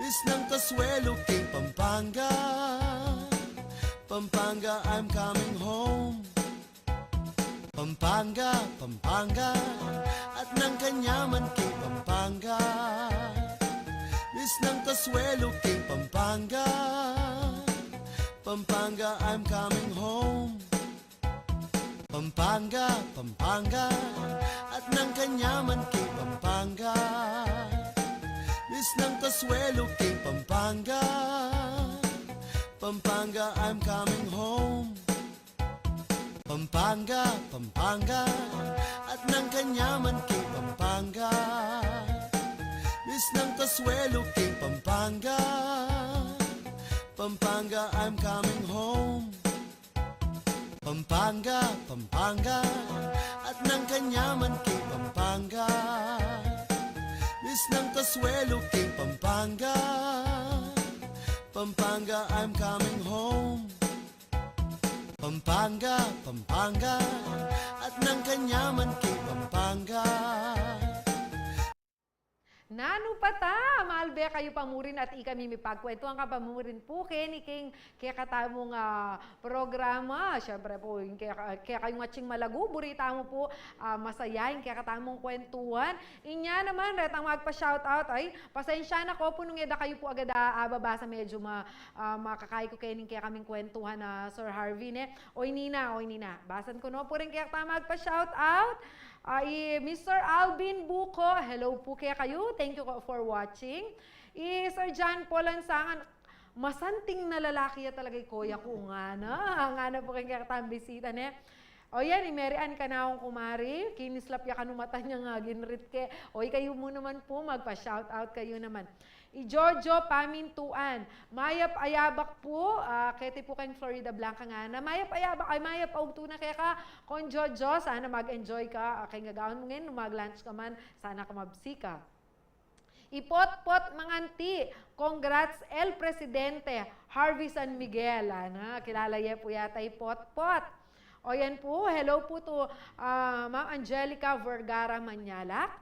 Misnang kasuelo king Pampanga. Pampanga, I'm coming home. Pampanga, Pampanga, at nang kanyaman king Pampanga. Misnang kasuelo king Pampanga. Pampanga, I'm coming home. Pampanga, Pampanga, at nang kanyaman king Pampanga. Misnang kasuelo king Pampanga. Pampanga, I'm coming home. Pampanga, Pampanga, at nang kanyaman king Pampanga. Miss nang kasuelo king Pampanga. Pampanga, I'm coming home. Pampanga, Pampanga, at nang kanyaman king Pampanga. Miss nang kasuelo king Pampanga. Pampanga, I'm coming home. Pampanga, Pampanga, at nang kanyaman king Pampanga. Nanu pa ta, malbe kayu pa murin at ikami mipagkwentuhan ka pa murin pu keni king kekatamung, ah, programa. Siyempre pu, ing keka-, kekayung atsing malagu, buri tamu pu, ah, masaya ing kekatamung kwentuhan. Inya naman, retang magpa-shoutout, ay, pasensya na ko pu nung e da kayu pu agad, ah, ababasa, medyu ma-, ah, makakai ku keni ing kekaming kwentuhan, ah, Sir Harvey, ne? Oy nina, oy nina. Basan ku no pu ring kekatang magpa-shoutout. Ah, i Mister Alvin Buco, hello pu kekayu. Thank you for watching. I Sir John Paul Lansangan, masanting na lalaki ya talaga i kuya ku, ngana. Ngana pu keng kekatang bisita, ne? O yan, i Mary Ann Canaong kumari, kinislap ya kanu mata niya nga ginrit ke. Oy, kayu mu naman pu, magpa-shoutout kayu naman. I Jojo Pamintuan. Mayap a yabak pu, ah, keti pu keng Floridablanca ngana. Mayap a yabak, ay, mayap a ugtu na keka, Kong Jojo. Sana mag-enjoy ka, ah, keng gagawan mu ngeni, mag-lunch ka man, sana ka mabsi ka. I Potpot Manganti, congrats El Presidente, Harvey San Miguel. Ana, kilala ye pu yata i Potpot. O yan pu, hello pu to, ah, Ma'am Angelica Vergara Manyalak.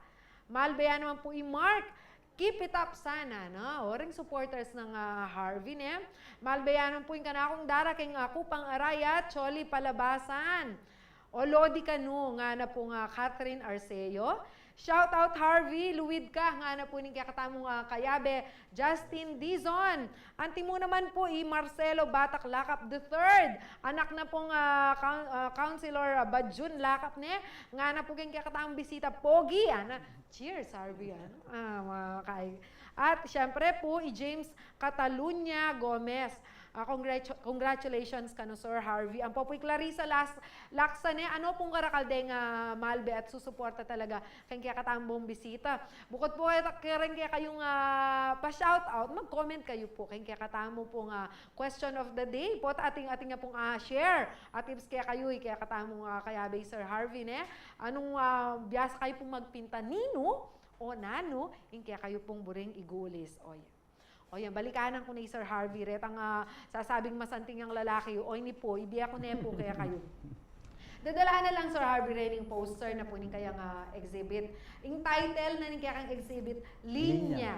Malbe ya naman pu i Mark. Keep it up sana, no? O, ring supporters nang, ah, Harvey, ne? Malbe ya naman pu ing kanakung dara keng, ah, Kupang Arayat, Choli Palabasan. O, lodi kanu, ngana pu nga Catherine Arceo. Shout out Harvey, luid ka, ngana pu ning kekatamung, ah, kayabe, Justin Dizon. Anti mu naman pu i Marcelo Batak Lakap the third. Anak na pung, ah, coun-, ah, Councilor, ah, Bajun Lakap, ne? Ngana pu keng kekatamung bisita, Pogi, ana. Cheers, Harvey, ano? Ah, mga kai-. At siyempre pu, i James Catalunya Gomez. Ah, congratu-, congratulations kanu Sir Harvey. Ampo pu i Clarissa Las-, Laksane, ano pung karakal deng, ah, malbe at susuporta talaga keng kekatamung bisita. Bukut pu keta-, kereng kekayung, ah, pa-shoutout, mag-comment kayu pu keng kekatamu pung, ah, question of the day. Pot ating, ating ya pung, ah, share at tips kekayu, i kekatamung, ah, kayabe i Sir Harvey, ne? Anung, ah, biasa kayu pung magpinta, ninu o nanu ing kekayu pung buring igulis? O yan. O yan, balikanan ku ne i Sir Harvey, retang, ah, sasabing masanting yang lalaki, o ini pu, ibie ku ne pu kekayu. Dadala na lang, Sir Harvey, rening poster na pu ning kayang, ah, exhibit. Ing title na ning kekang exhibit, Linya. Linya.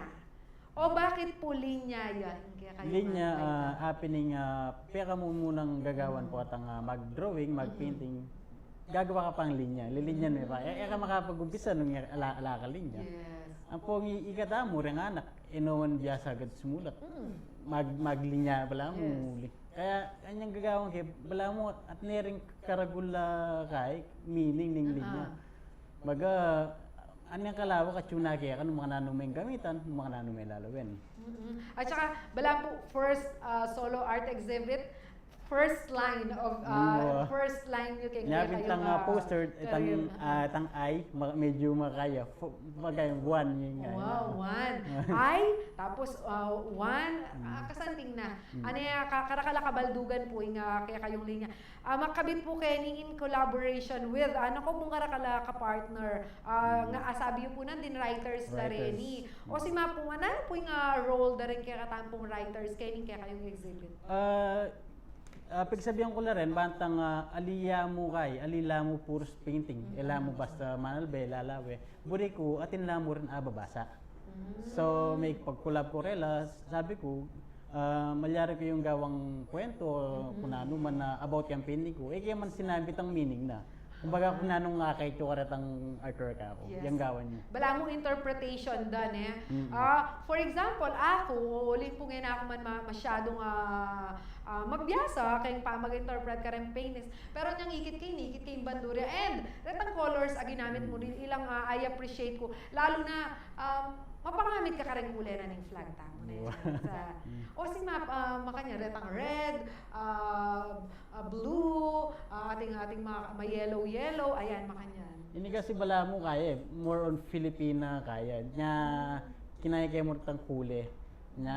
O bakit pu linya ya ing kekayung, linya, ah, title? Ah, happening, ah, pekamumunang gagawan pu atang, ah, mag-drawing, mag-painting. Gagawa ka pang linya, lilinyan me pa. E, e ka makapag-umpisa nung ala, ala ka linya. Yes. Ampong i-, ikatamu reng anak, e no man biasa agad sumulat. Mm. Mag-, maglinya balamu. Yes. Kaya, anyang gagawan ke, balamu, atin ne ring karagul a kai, meaning ning linya. Ah. Baga, anyang kalawak at tune ke, nung makananu meng gamitan, nung makananu meng lalawen. Mm-mm. At saka, balamu pu, first, ah, solo art exhibit, first line of, ah, mm, first line yu keng kekayung, ah, poster, itang, ah, itang I, ma-, medyu makaya. F-, bagay, one, yun nga. Wow, one. I, tapos, ah, one, ah, kasanting na. Mm. Ane, ah, ka-, karakal a kabaldugan pu ing, ah, kekayung linya. Ah, makabit pu keni in collaboration with, ah, naku, pung karakal a ka-partner, ah, nga, ah, sabi yu pu nandin writers la reni. O sima pu, nanu pu ing, ah, role da ring kekatamu pung writers keni ing kekayung exhibit? Ah, ah, pagsabian ku la rin, bantang, ah, ali la mu kai, ali la mu purus painting, e la mu basta manalbe, lalawe. Buri ku, atin la mu rin ababasa. Mm. So, mekipag-collab ku rela, sabi ku, ah, malyari kayung gawang kwento, o kung nanu man na about keng painting ku. E ke man sinabi itang meaning na. Kumbaga, kung nanung akit yu karetang artwork ku, yang gawan yu. Balamu interpretation da, ne? Mm. Ah, for example, aku, uling pung e na ku man ma-, masyadung, ah, ah, mabiasa keng pamag-interpret kareng paintings. Pero nyang ikit ke ini, ikit ke ing bandurya. And, retang colors a ginamit mu rin, ilang, ah, I appreciate ku. Lalu na, um, Mapangamit ka kareng kule na ning flag tamu, ne? Wow. Sa, o si map, ah, makanyan, retang red, ah, ah, blue, ah, ating, ating ma-, ma-yellow, yellow, ayan, makanyan. Ini kasi balamu kaya, eh, more on Filipina kaya. Nya, kinaya ke mu retang kule. Nya,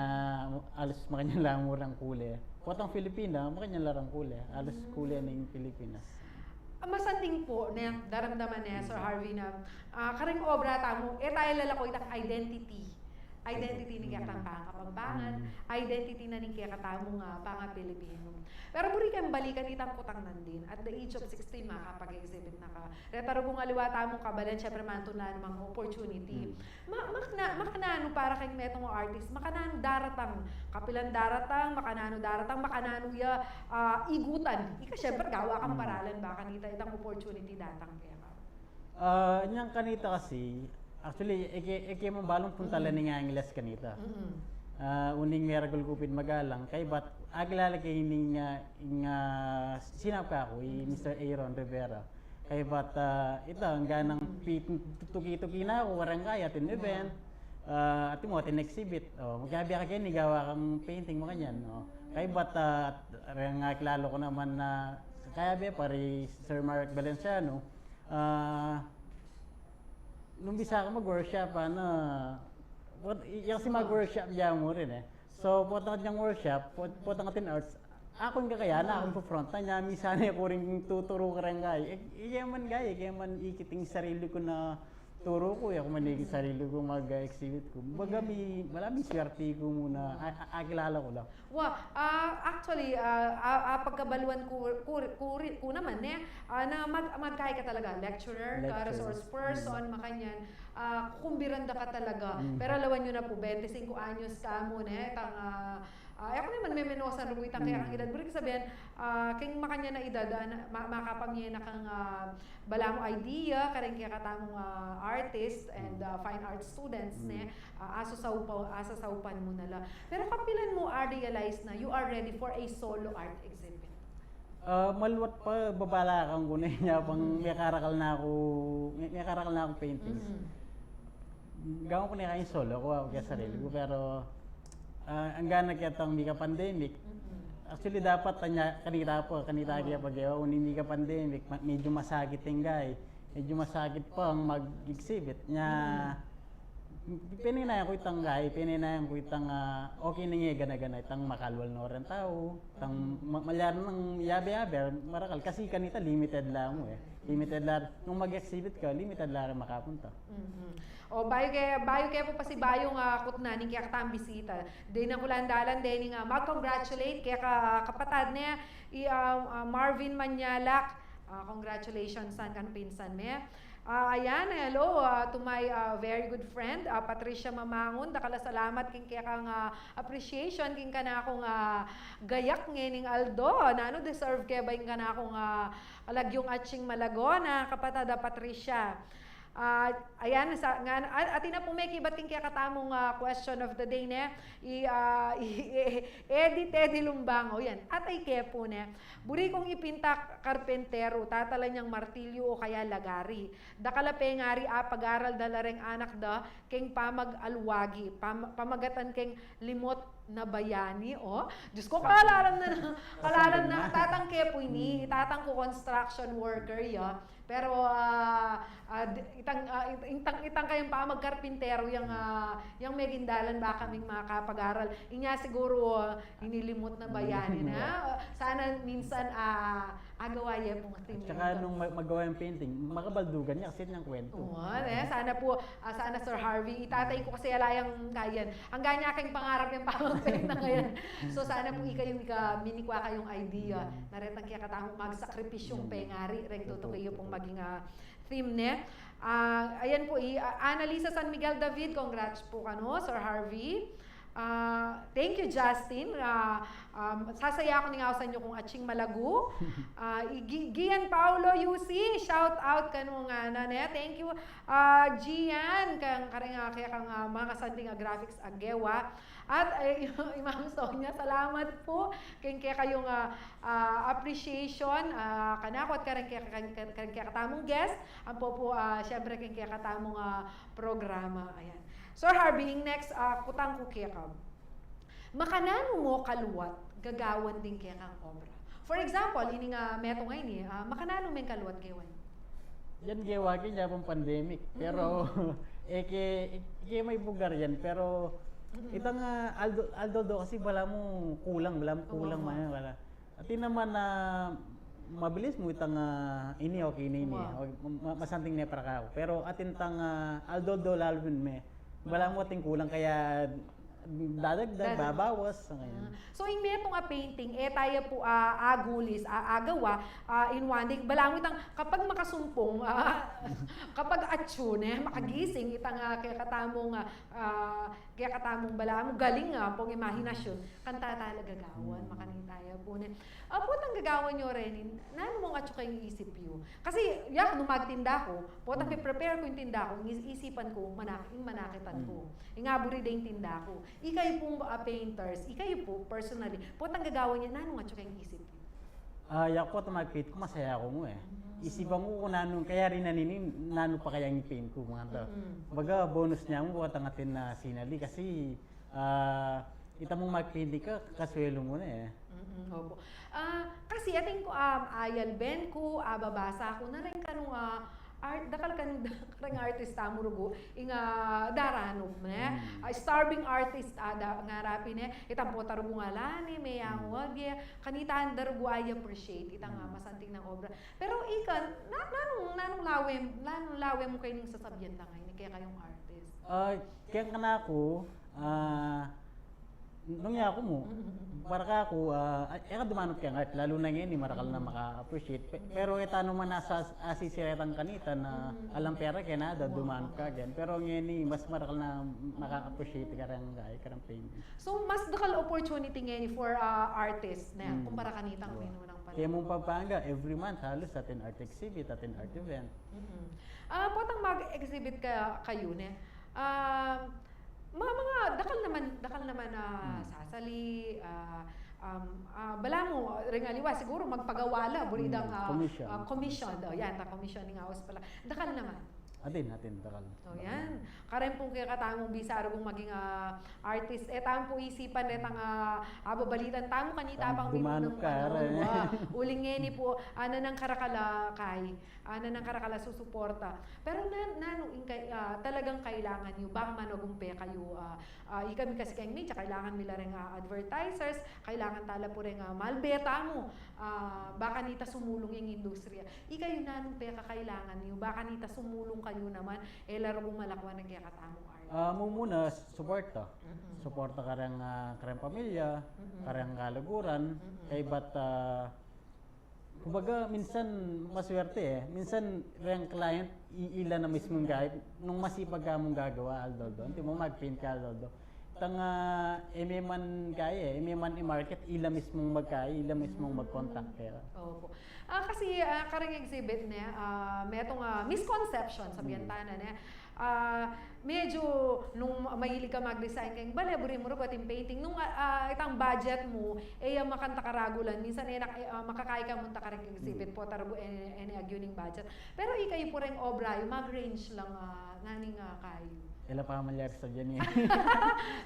alas makanyan la mu rang kule. Potang Filipina, makanyan la rang kule. Alas kule ning Pilipinas. Ah, masanting pu, ne, daramdaman ne, Sir Harvey, na, ah, kareng obra tamu, e taya lalaku itang identity. Identity ning kekatang pangakapampangan, identity na ning kekatamung, ah, panga-Pilipinu. Pero buri keng balikan itang kutang nandin, at the age of sixteen, makapag-exhibit na ka. Reta rugung aliwa tamung kabalan, syempre, mantunan mang opportunity. Ma-, makna-, makananu para keng metung a artist, makananu daratang, kapilan daratang, makananu daratang, makananu ya, ah, igutan. Ika, syempre, gawa kang paralan, baka nita itang opportunity datang kaya ka. Ah, nyang kanita kasi, actually, e ke, e ke man balung puntalan ning Angeles kanita. Ah, uling meragul ku pin magalang, kaybat, akilala ke ining, ah, ing, ah, sinap kaku, i Mister Aaron Rivera. Kaybat, ah, ita, anggang pi-, tuki-tuki na ku, kareng kaya, atin event. Ah, atin mu, atin exhibit. O, magkabi ka keni, gawa kang painting, makanyan, no? Kaybat, ah, reng akilala ku naman na, kaya be, pari Sir Mark Valenciano, ah, nung bisa ka mag-workshop, ano, pot-, i-, yang si mag-workshop dyan mu rin, eh. So, potang atin yang workshop, pot-, potang atin arts, akun kakaya na, akun pu front na, nya, minsan, eh, aku rin tuturu kareng kaya. Eh, e ke man kaya, e ke man ikit ing sarili ku na turu ku, e ku man ikit sarili ku mag-exhibit ku. Baga mi, wala, mi swerte ku mu na, a-, a-, akilala ku la. Wa, ah, actually, ah, ah, ah, pagkabaluan ku, ku, ku, ku naman, ne, ah, na mag-, magkai ka talaga, lecturer, ka, lecturer, resource person, makanyan, ah, kukumbiran da ka talaga. Pero lawan yu na pu, bente singko anyos ka mu, ne, tang, ah, ah, e ku naman memenosan rugu itang kekang edad. Buri kung sabian, ah, keng makanyan a edad, ah, na, ma-, makapamye na kang, ah, balamu idea, kareng kekatamung, ah, artist and, ah, fine art students, ne? Ah, asasaupa-, asasaupan mu na la. Pero kapilan mu a-realize na you are ready for a solo art exhibit? Ah, maluat pa, babalakan ku ne, nya pang mekarakal na ku, me-, mekarakal na ku paintings. Gawan ku ne kaya solo ku, aku kaya sarili ku, pero, ah, anggang na ketang mika-pandemic. Actually, dapat tanya, kanita pa, kanita kaya pag-ewa, uling mika-pandemic, ma-, medyo masakit ing gayi. Medyo masakit pang mag-exhibit. Nya, peninayan ku itang gayi, peninayan ku itang, ah, okay na nge gana-gana, itang makalwal no reng tau, itang ma-, malyari nang yabe-yabe, marakal. Kasi kanita limited la mu, eh. Limited la, nung mag-exhibit ka, limited la reng makapunta. O, bayu ke, bayu ke pu pasibayu ing, ah, kutnan ning kekatang bisita. Deni ku lang dalan, deni nga mag-congratulate keka kapatad ne, i, ah, ah, Marvin Manyalak. Ah, congratulations san kang pinsan ne. Ah, ayan, hello, ah, to my, ah, very good friend, ah, Patricia Mamangun. Dakal a salamat king kekang, ah, appreciation king kanakung, ah, gayak ngening aldo. Nanu, deserve ke ba ing kanakung, ah, lagyung atsing malago na, kapatad a Patricia? Ah, ayan, sa, nga, a-, atin na pu mekibat king kekatamung, ah, question of the day, ne? I, ah, i, i, Eddie Teddy Lumbango, yan. Atay ke pu, ne? Buri kung ipinta karpinteru, tatalan yang martilyu o kaya lagari. Dakal a pengari a pag-aral da la reng anak da, keng pamag-aluagi, pam-, pamagatan keng limot na bayani, o. Diyos ko, kalalan na, kalalan na, tatang ke pu ini, tatang ku construction worker ya. Pero, ah, ah, di-, itang, ah, it-, itang, itang kayang pamagkarpinteru yang, ah, yang meging dalan ba kaming makapag-aral. Inya siguru, ah, inilimot na bayani na. Sana minsan, ah, agawa ye pung theme. At saka nung mag-, magawa yang painting, makabaldugan ya kasi inyang kwento. Oo, eh, sana pu, ah, sana Sir Harvey, i tatay ku kasi ala yang kayan. Anggang nya keng pangarap yang pamagpainting na ngayan. So sana pu ika yung ika-, minikwa kayung idea. Na retang kekatamung magsakripisyung pengari, reng tutuki yu pung maging, ah, theme ne. Ah, ayan pu, i, ah, Annalisa San Miguel David, congrats pu kanu, Sir Harvey. Ah, thank you, Justin. Ah, um, sasaya ku ning ausan yu kung atsing malagu. Ah, i Gi-, Gian Paulo U C, shout out kanu ngana ne. Thank you, ah, Gian, kang kareng, ah, kekang, ah, makasanting a graphics a gewa. At, eh, i Ma'am Sonia, salamat pu keng kekayung, ah, ah, appreciation, ah, kanaku at kareng ke-, kareng, kareng kekatamung guest, ampo pu, ah, siyempre keng kekatamung, ah, programa. Ayan. Sir Harvey, ing next, ah, kutang ku keka, makananu mo kaluat gagawan ding kekang obra? For example, ining metung a ini, ah, makananu meng kaluat gewa ini? Yan gewa ke, nya pung pandemic. Pero, e ke, e ke maibugar yan. Pero, itang, ah, aldo, aldo-aldo kasi balamu kulang, balamu kulang, bala. Atin naman na mabilis mu itang, ah, ini, okay na ini. Ma- masanting ne para kau. Pero atin tang, ah, aldo-aldo lalu me, balamu atin kulang kaya dadagdag, babawas, sa ngayon. So, ing metung a painting, e taya pu, ah, agulis, a, agawa, ah, in one day, balamu itang, kapag makasumpung, ah, kapag atsu ne, makagising, itang, ah, kekatamung, ah, ah, kekatamung balamu, galing, ah, pung imahinasyon, kanta tala gagawan, makanita ya pu ne. Ah, potang gagawan yu reni, nanu mung atsu keng isip yu? Kasi, yak, nung magtinda ku, potang pe-prepare ku ing tinda ku, ing is-, isipan ku, mana-, ing manakitan ku. Ing aburi da ing tinda ku. Ikayu pung, ah, painters, ikayu pu, personally, potang gagawan yu, nanu mung atsu keng isip yu? Ah, yak, potang magpaint ku, masaya ku mu e. Isipan ku kung nanu, kaya rin nanini, nanu pa kayang ipaint ku, mga to. Baga, bonus ne mu, potang atin na sinali, kasi, ah, ita mung magpaint ka, kaswelu mu ne. Mm, opo. Ah, kasi atin ku, um, ayalben ku, ah, babasa ku na rin kanung, ah, art, dakal kanung, kareng artista mu rugu, ing, ah, daranub ne. Ah, starving artist, ah, da, ngara pin ne, itang pota rugu ngala ne, meyang wage, kanita da rugu i-appreciate, itang, ah, masanting nang obra. Pero ika, na, nanung, nanung lawe, nanung lawe mu keni ning sasabian tang ini, kekayung artist? Ah, keng kanaku, ah, nung yaku mu, para kaku, ah, e ka dumanup keng art, lalu na ngeni, marakal na maka-appreciate. Pe-, pero e tanu man asa-, asisiretang kanita na alang pera kena da dumanup ka ken. Pero ngeni, mas marakal na maka-appreciate kareng, kareng painting. So, mas dakal opportunity ngeni for, ah, artist ne, kumpara kanitang minunang panahon. Kaya mung Pampanga, every month, halos atin art exhibit, atin art event. Ah, potang mag-exhibit ka, kayu ne. Ah, mga, mga dakal naman, dakal naman na sasali, ah, um, ah, balamu, ring aliwa, siguro magpagawa la, buri dang, ah, commission. Ah, commission daw, yan, ta commission ning aus pala. Dakal naman. Atin, atin, dakal. O, yan. Karen pung kekatamung bisa rugung maging, ah, artist. E tamu pu isipan retang, ah, ababalitan tamu kanita pang minunang panahon. Uling ngeni pu, ana nang karakal a kai, ana nang karakal a susuporta. Pero na, nanu ing kai-, ah, talagang kailangan yu, bang managumpe kayu, ah, ah, ikami kasi keng media, kailangan mi la reng, ah, advertisers, kailangan tala pu reng, ah, malbe tamu, ah, ba kanita sumulung ing industriya. Ikayu, nanung pekakailangan yu, ba kanita sumulung kayu naman, e la rugung malakuan ing kekatamung art? Ah, mumuna, suporta. Suporta kareng, ah, kareng pamilya, kareng kaluguran, kaybat, ah, kumbaga, minsan maswerte e. Minsan, reng client, i-, ila na mismung gawa, nung masipag ka mung gagawa, aldo-aldo. Antimo magpaint ka, aldo-aldo. Tang, ah, e me man kaya e, e me man i-market, ila mismung magkaya, ila mismung mag-contact kaya. Opo. Ah, kasi, ah, kareng exhibit ne, ah, metung, ah, misconception, sabian tana ne. Ah, medyo nung ma-, mahilig ka mag-design keng bale, buri mu rugu atin painting. Nung, ah, ah, itang budget mu, e ya makanta karagulan. Minsan, e na, e, ah, makakai ka munta kareng exhibit, pota rugu, e, e ne agyu ning budget. Pero ikayu pu reng obra yu, mag-range lang, ah, nanu ing, ah, kayu? E la pa malyari sa diyan e.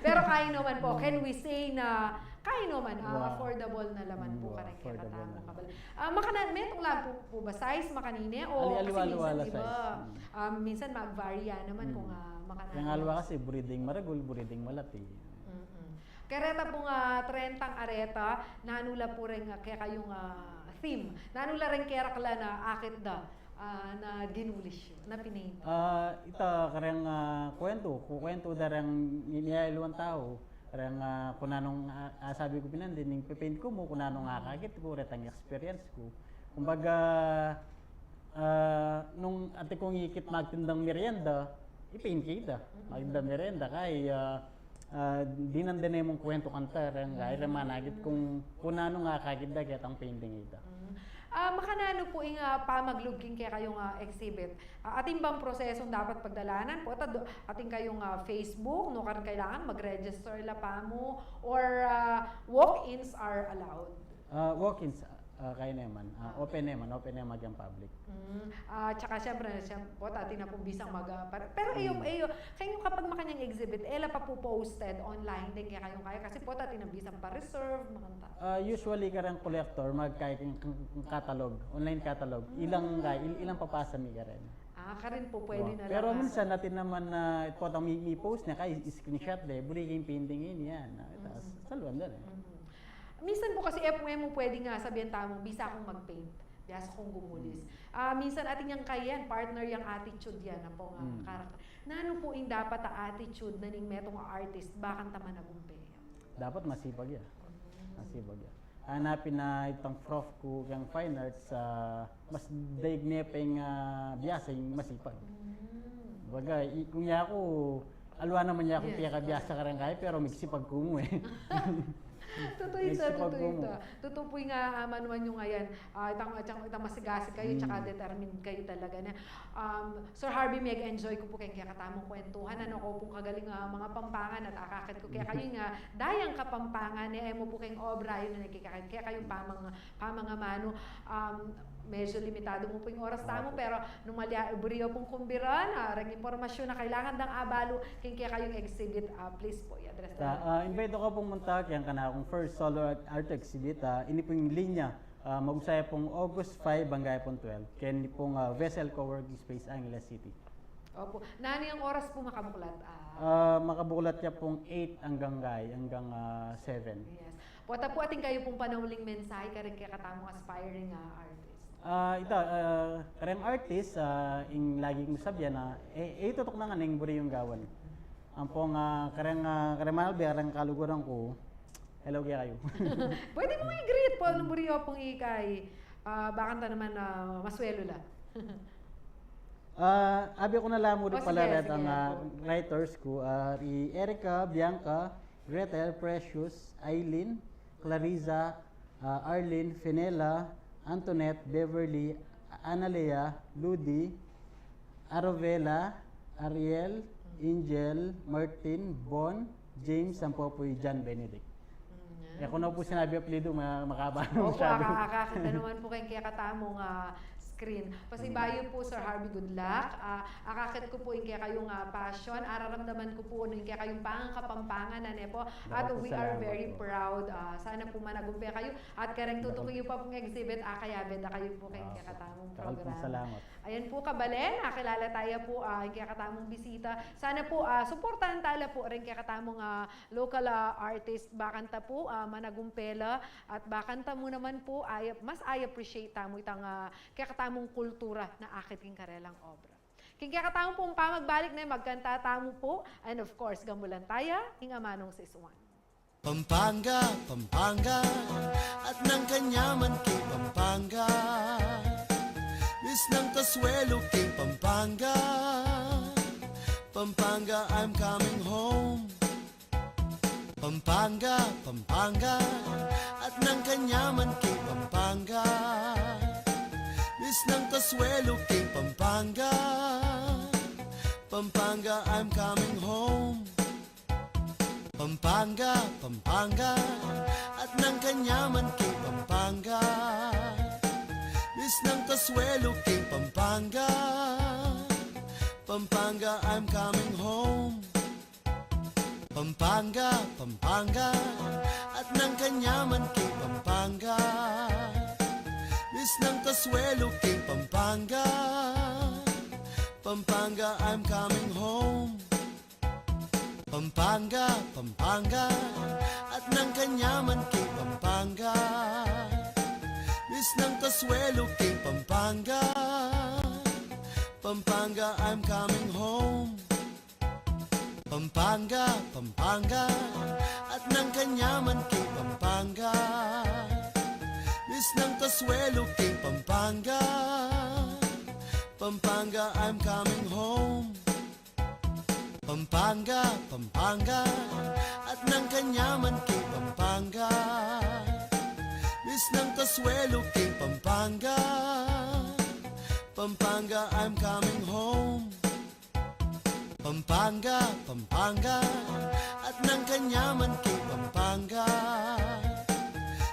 Pero kayu naman pu, can we say na kayu naman, ah, affordable na naman pu kareng kekatamung kabal-, ah, makana-, metung la pu, pu ba size makanini? O, ali-aliwa kasi minsan, la di ba, size. Ah, minsan mag-vary ya naman kung, ah, makanini. Keng aliwa kasi, buri ding maragul, buri ding malati. Mm-mm. Kareta pung, ah, trentang areta, nanu la pu reng, ah, kekayung, ah, theme? Nanu la reng keraklan a akit da, ah, na dinulis yu, na pinaint? Ah, ita kareng, ah, kuwentu, kukuwentu da reng ini, ini a iluwang tau, reng, ah, kung nanung, ah, ah, sabi ku pin nandin, ing pepaint ku mu, kung nanung akakit ku, retang experience ku. Kumbaga, ah, nung atin kung ikit magtindang merienda, ipaint ke ita. Magtindang merienda, kaya, ah, Ah, dinan da ne mung kuwentu kanta, reng, reng manakit kung, kung nanung akakit da ketang painting ita. Mm. Ah, makananu pu ing, ah, pamaglub king kekayung, ah, exhibit? Ah, atin bang prosesung dapat pagdalanan pu? At, atin kayung, ah, Facebook, nukarin kailangan mag-register la pamu, or, ah, walk-ins are allowed? Ah, walk-ins, ah, Ah, kaya naman. Ah, open naman, open naman yang public. Mm. Ah, tsaka siyempre, siyempre po, atin na pong bisang mag, ah, para, pero iyo, iyo, kayu kapag makanyang exhibit, e la pa pu posted online deng kekayung kaya, kasi po, atin na bisang pa-reserve, makanta. Ah, usually, kareng collector, magkaya keng, keng catalog, online catalog. Ilang, kaya, il-, ilang papasa mi karen. Ah, karin po, pwede na lang. Pero minsan, atin naman na, potang mi, mi-post na, kaya screenshot de, buri keng painting ini, yan. Ah, tas, saluan da na. Minsan po kasi, e, e mu pwedeng sabihan tamu, bisa kung mag-paint, biasa kung gumulis. Ah, minsan atin yang kayan, partner yang attitude yan, na po nga karakter. Nanu po ing dapat a attitude na ning metung a artist, bakanta managumpe ya? Dapat masipag ya. Masipag ya. Hanapin na itang prof ku keng fine arts, ah, mas daig ne pa ing, ah, biasa ing masipag. Baga, i-, kung yaku, aliwa naman yaku pekabiasa kareng kaya, pero magsipag ku mu e. Tutu ita, tutu ita. Tutu pu ing, ah, manuan yu ngayan. Ah, itang, itang, itang masigasig kayu, tsaka determined kayu talaga na. Um, Sir Harvey, meg-enjoy ku pu keng kekatamung kwentuhan. Anu, ko pung kagaling, ah, mangapampangan at akakit ku kekayu ing dayang Kapampangan, e, e mu pu keng obra, yu na nagkekayung pamang-, pamangamanu. Um, medyo limitadu mu pu ing oras tamu, pero nung malya, buri yu pung kumbiran, ah, reng impormasyun a kailangan dang abalu keng kekayung exhibit, ah, please po, i-address na. Ah, invite ku pung munta keng kanakung first solo art, art exhibit, ah, ini pung linya, ah, mag-umpisa ya pung August five angga ya pung twelve, keni pung, ah, Vessel Coworking Space, Angeles City. Opo. Nanu yang oras pu makabuklat? Ah, makabuklat ya pung eight anggang kaya, anggang, ah, seven. Yes. Pota pu, atin kayu pung panauling mensahe kareng kekatamung aspiring, ah, artist. Ah, ita, ah, kareng artist, ah, ing lagi kung sasabian na, e, e, tutuk na ngan ing buri yung gawan. Ampong, ah, kareng, ah, kareng manalbe, kareng kaluguran ku, hello kekayu. Pwede mu i-greet pu, nung buri yu pung ikay, ah, bakanta naman, ah, maswelu la. Ah, abyan ku na la mu rin pala retang, ah, writers ku, ah, i Erica, Bianca, Gretel, Precious, Aileen, Clariza, ah, Arlene, Fenella, Antoinette, Beverly, Analea, Ludi, Arovela, Ariel, Angel, Martin, Bon, James, ampo pu i John Benedict. E ku na pu sinabi apelyidu, ma-, makaba na masyadu. Opo, aka-, akakit na naman pu keng kekatamung, ah, screen. Pasibayu pu, Sir Harvey, good luck. Ah, akakit ku pu ing kekayung, ah, passion. Araramdaman ku pu ing kekayung pangangapampangan, ne po. At we are very proud. Ah, sana pu managumpe kayu. At kareng tutuki yu pa pung exhibit, akayabe da kayu pu keng kekatamung programa. Ayan pu, kabalen, nakilala taya pu, ah, ing kekatamung bisita. Sana pu, ah, suportahan tala pu reng kekatamung, ah, local, ah, artist, bakanta pu, ah, managumpe la, at bakanta mu naman pu, ay, mas i-appreciate tamu itang, ah, kekatamung kultura na akit king karelang obra. King kekatamu pung pamagbalik ne, magkanta tamu pu, and of course, gamulan taya ing Amanung Sisuan. Pampanga, Pampanga, at nang kanyaman king Pampanga. Misnang kasuelo king Pampanga. Pampanga, I'm coming home. Pampanga, Pampanga, at nang kanyaman king Pampanga. Misnang kasuelo king Pampanga. Pampanga, I'm coming home. Pampanga, Pampanga, at nang kanyaman king Pampanga. Misnang kasuelo king Pampanga. Pampanga, I'm coming home. Pampanga, Pampanga, at nang kanyaman king Pampanga. Misnang kasuelo king Pampanga. Pampanga, I'm coming home. Pampanga, Pampanga, at nang kanyaman king Pampanga. Misnang kasuelo king Pampanga. Pampanga, I'm coming home. Pampanga, Pampanga, at nang kanyaman king Pampanga. Misnang kasuelo king Pampanga. Pampanga, I'm coming home. Pampanga, Pampanga, at nang kanyaman king Pampanga. Misnang kasuelo king Pampanga. Pampanga, I'm coming home. Pampanga, Pampanga, at nang kanyaman king Pampanga.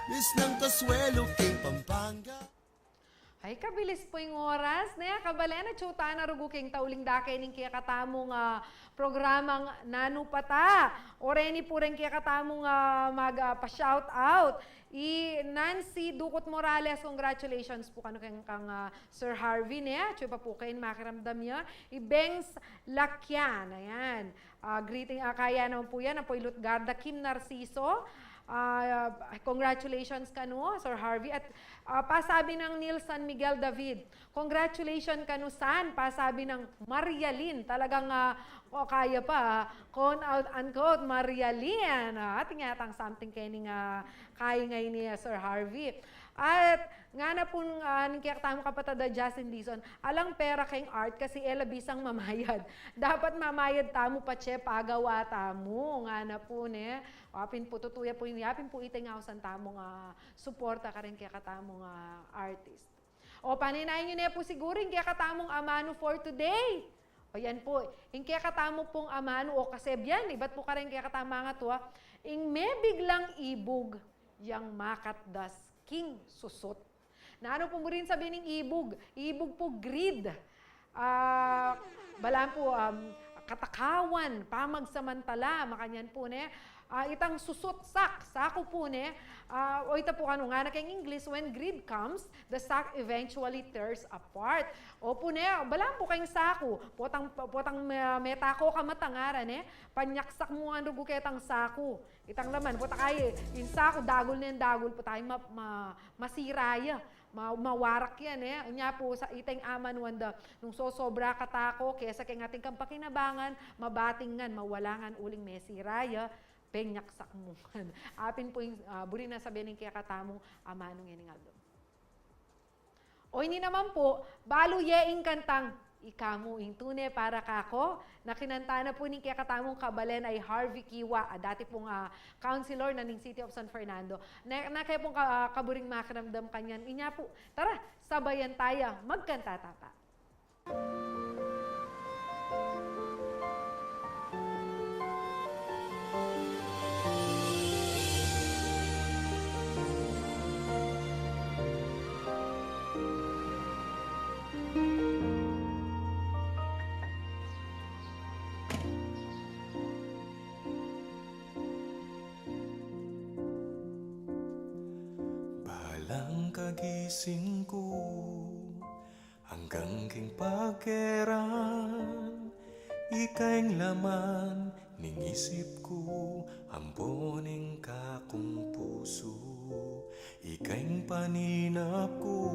Miss Ng Consuelo king Pampanga. Ay, kabilis pu ing oras, ne? Kabalen, atyu tana rugu king tauling dake ning kekatamung, ah, programang Nanu Pata. O reni pu reng kekatamung, ah, mag, ah, pa-shout out. I Nancy Ducot Morales, congratulations pu kanu keng kang, ah, Sir Harvey, ne? Atyu pa pu keng makiramdam ya. I Bengs Lakian, ayan. Ah, greeting, ah, kaya naman pu yan, apo i Lutgarda Kim Narciso. Ah, congratulations kanu, Sir Harvey. At, ah, pasabi nang Nilson Miguel David, "Congratulations kanu, San." Pasabi nang Marialin, talagang, ah, o, kaya pa, ah, quote out, unquote, Marialin. Ah, atin yatang something keni nga, ah, kaya nga ini, ah, Sir Harvey. At ngana pu, ah, ning kekatamung kapatad a Justin Dizon, "Alang pera keng art kasi e la bisang mamayad." Dapat mamayad tamu patse pagawa tamu, ngana pu, ne? Apin pu, tutu ya pu ini, apin pu ita ing ausan tamung, ah, suporta kareng kekatamung, ah, artist. O, paninayan yu ne pu siguru ing kekatamung amanu for today. O, yan pu, ing kekatamu pung amanu, o, kasebyan, ibat pu kareng kekatamung atua, ing mebiglang ibug, yang makatdas king susut. Nanu pu buring sabian ning ibug? Ibug pu, greed. Ah, balan pu, um, katakawan, pamagsamantala, makanyan pu, ne? Ah, itang susut, sack, saku pu, ne? Ah, o, ita pu kanu, ngana keng English, "When greed comes, the sack eventually tears apart." O pu, ne, balan pu keng saku, potang, potang me-, meta ko kamata ngara, ne? Panyaksak mu ngan rugu ketang saku. Itang laman, pota kaya, ing saku, dagul neng dagul, pota kaya ma-, ma-, masira ya, ma-, mawarak ya, ne? Unya pu, sa itang amanuan da, nung sosobra katako, kesa keng atin kang pakinabangan, mabating ngan, mawala ngan uling mesira ya, penyaksak mu ngan. Apin pu ing, ah, buri nang sabian ning kekatamung amanu ngening aldo. O ini naman pu, balu ye ing kantang Ika Mu ing Tune Para Kako, na kinanta na pu ning kekatamung kabalen a i Harvey Kiwa, a dati pung, ah, councilor na ning City of San Fernando. Na, na kaya pung ka-, ah, kaburing makiramdam kanyan. Inya pu, tara, sabayan taya magkanta tata. Balang kagising ku, anggang king pagkeran, ika ing laman ning isip ku, ampon ing kakung pusu, ika ing paninap ku,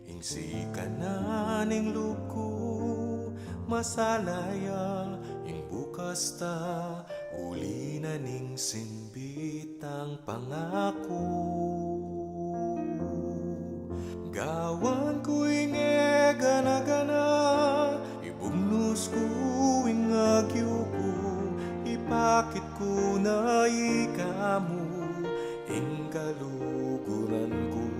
ing sikanan ning lub ku, masala ya ing bukas ta, uli na ning simbit tang pangaku. Gawan ku ing e gana-gana, ibugnus ku ing agyu ku, ipakit ku na ika mu ing kaluguran ku.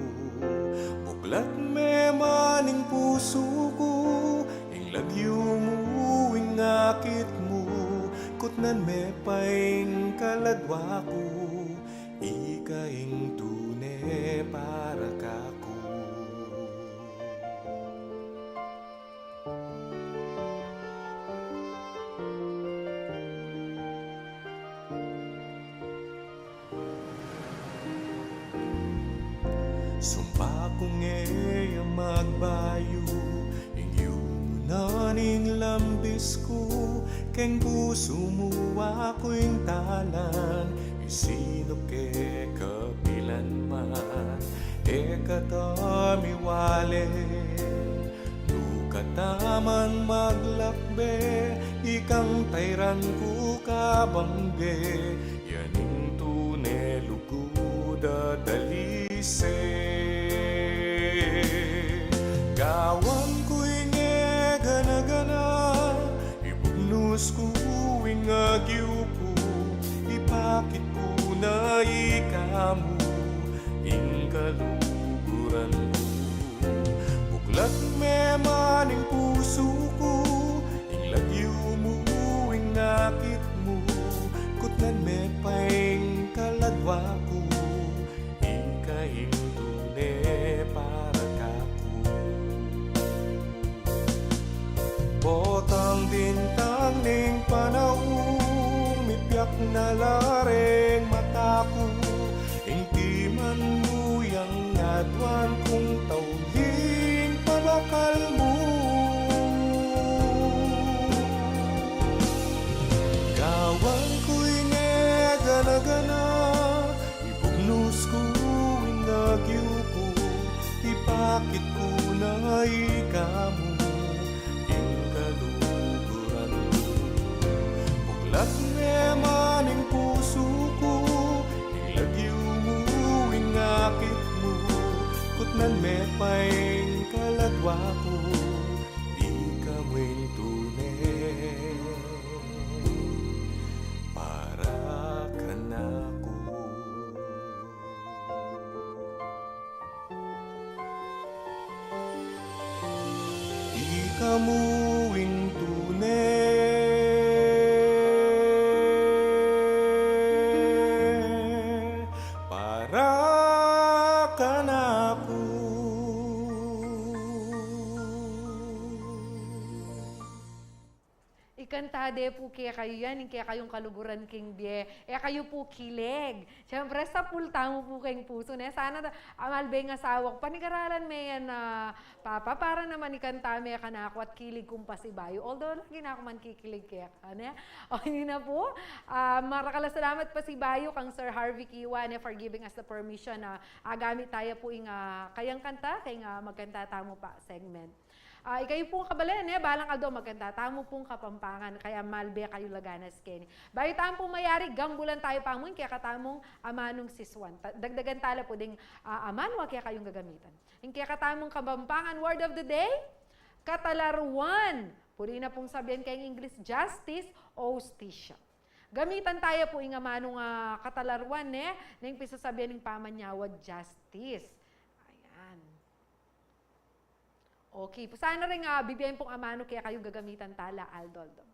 Buklat me man ing pusu ku, ing lagyu mu, ing akit mu, kutnan me pa ing kaladwa ku, ika ing tune para kaku. Sumpa kung e ya magbayu, ing yumu na ning lambis ku, keng pusu mu aku ing talan, isinup ke kapilan man, e ka ta miwale. Nukatamang maglakbe, ikang tairan ku kabangge, yan ing tune lugud a dalise. Gawan ku ing e gana-gana, ibugnus ku ing agyu ku, ipakit ku na ika mu ing kaluguran ku. Buklat me man ing pusu ku, ing lagyu mu, ing akit mu, kutnan me pa ing kaladwa ku, Nalareng mata ku, ing timan mu yang aduan kung tauling pabakal mu. Gawan ku ing e gana-gana, ibugnus ku ing agyu ku, ipakit ku na ikamu ing kaluguran mu. Buklat me man ing pusu ku, ing lagyu mu, ing akit mu, kutnan me pa ing kaladwa ku, ikamu ing tune para kanaku. Ikamu ing tune para kanaku. Ikanta de pu kekayu yan, ing kekayung kaluguran king bie, e kayu pu kilig. Siyempre, sapul tamu pu keng pusu, ne? Sana ta-, a, malbe ing asawa ku, panigaralan me yan, a, Papa, para naman ikanta me kanaku at kilig kung pasibayu. Although, lagi na ku man kikilig keka, ne? O, ini na pu. A, marakal a salamat pasibayu kang Sir Harvey Kiwa, ne, for giving us the permission na, a, agamit taya pu ing, a, kayang kanta, keng, a, magkanta tamu pa segment. A, ikayu pung kabalen, e, balang aldo magkanta tamu pung Kapampangan, kaya malbe kayu laganas keni. Bayu tamu pung mayari, gambulan tayu pa mu ing kekatamung amanung sisuan. Ta-, dagdagan tala pu ding, a, amanu a kekayung gagamitan. Ing kekatamung Kapampangan word of the day, katalarwan. Pwede na pung sabian keng English, justice o hustisya. Gamitan taya pu ing amanung, a, katalarwan, ne, neng pisasabian ning pamanyawa, justice. Ayan. Okay, pu sana ring, a, bibian pung amanu kekayung gagamitan tala aldo-aldo.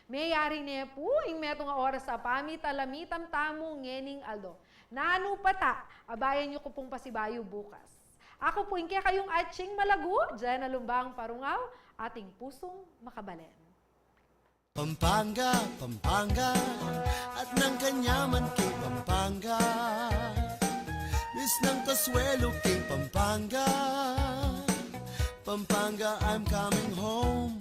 Meyari ne pu ing metung a oras a pamitalamitam tamu ngening aldo. Nanu pa ta, abayan yu ku pung pasibayu bukas. Aku pu ing kekayung atsing malagu, Jena Lumbang Parungaw, ating pusung makabalen. Pampanga, Pampanga, at nang kanyaman keng Pampanga. Miss ng Consuelo keng Pampanga. Pampanga, I'm coming home.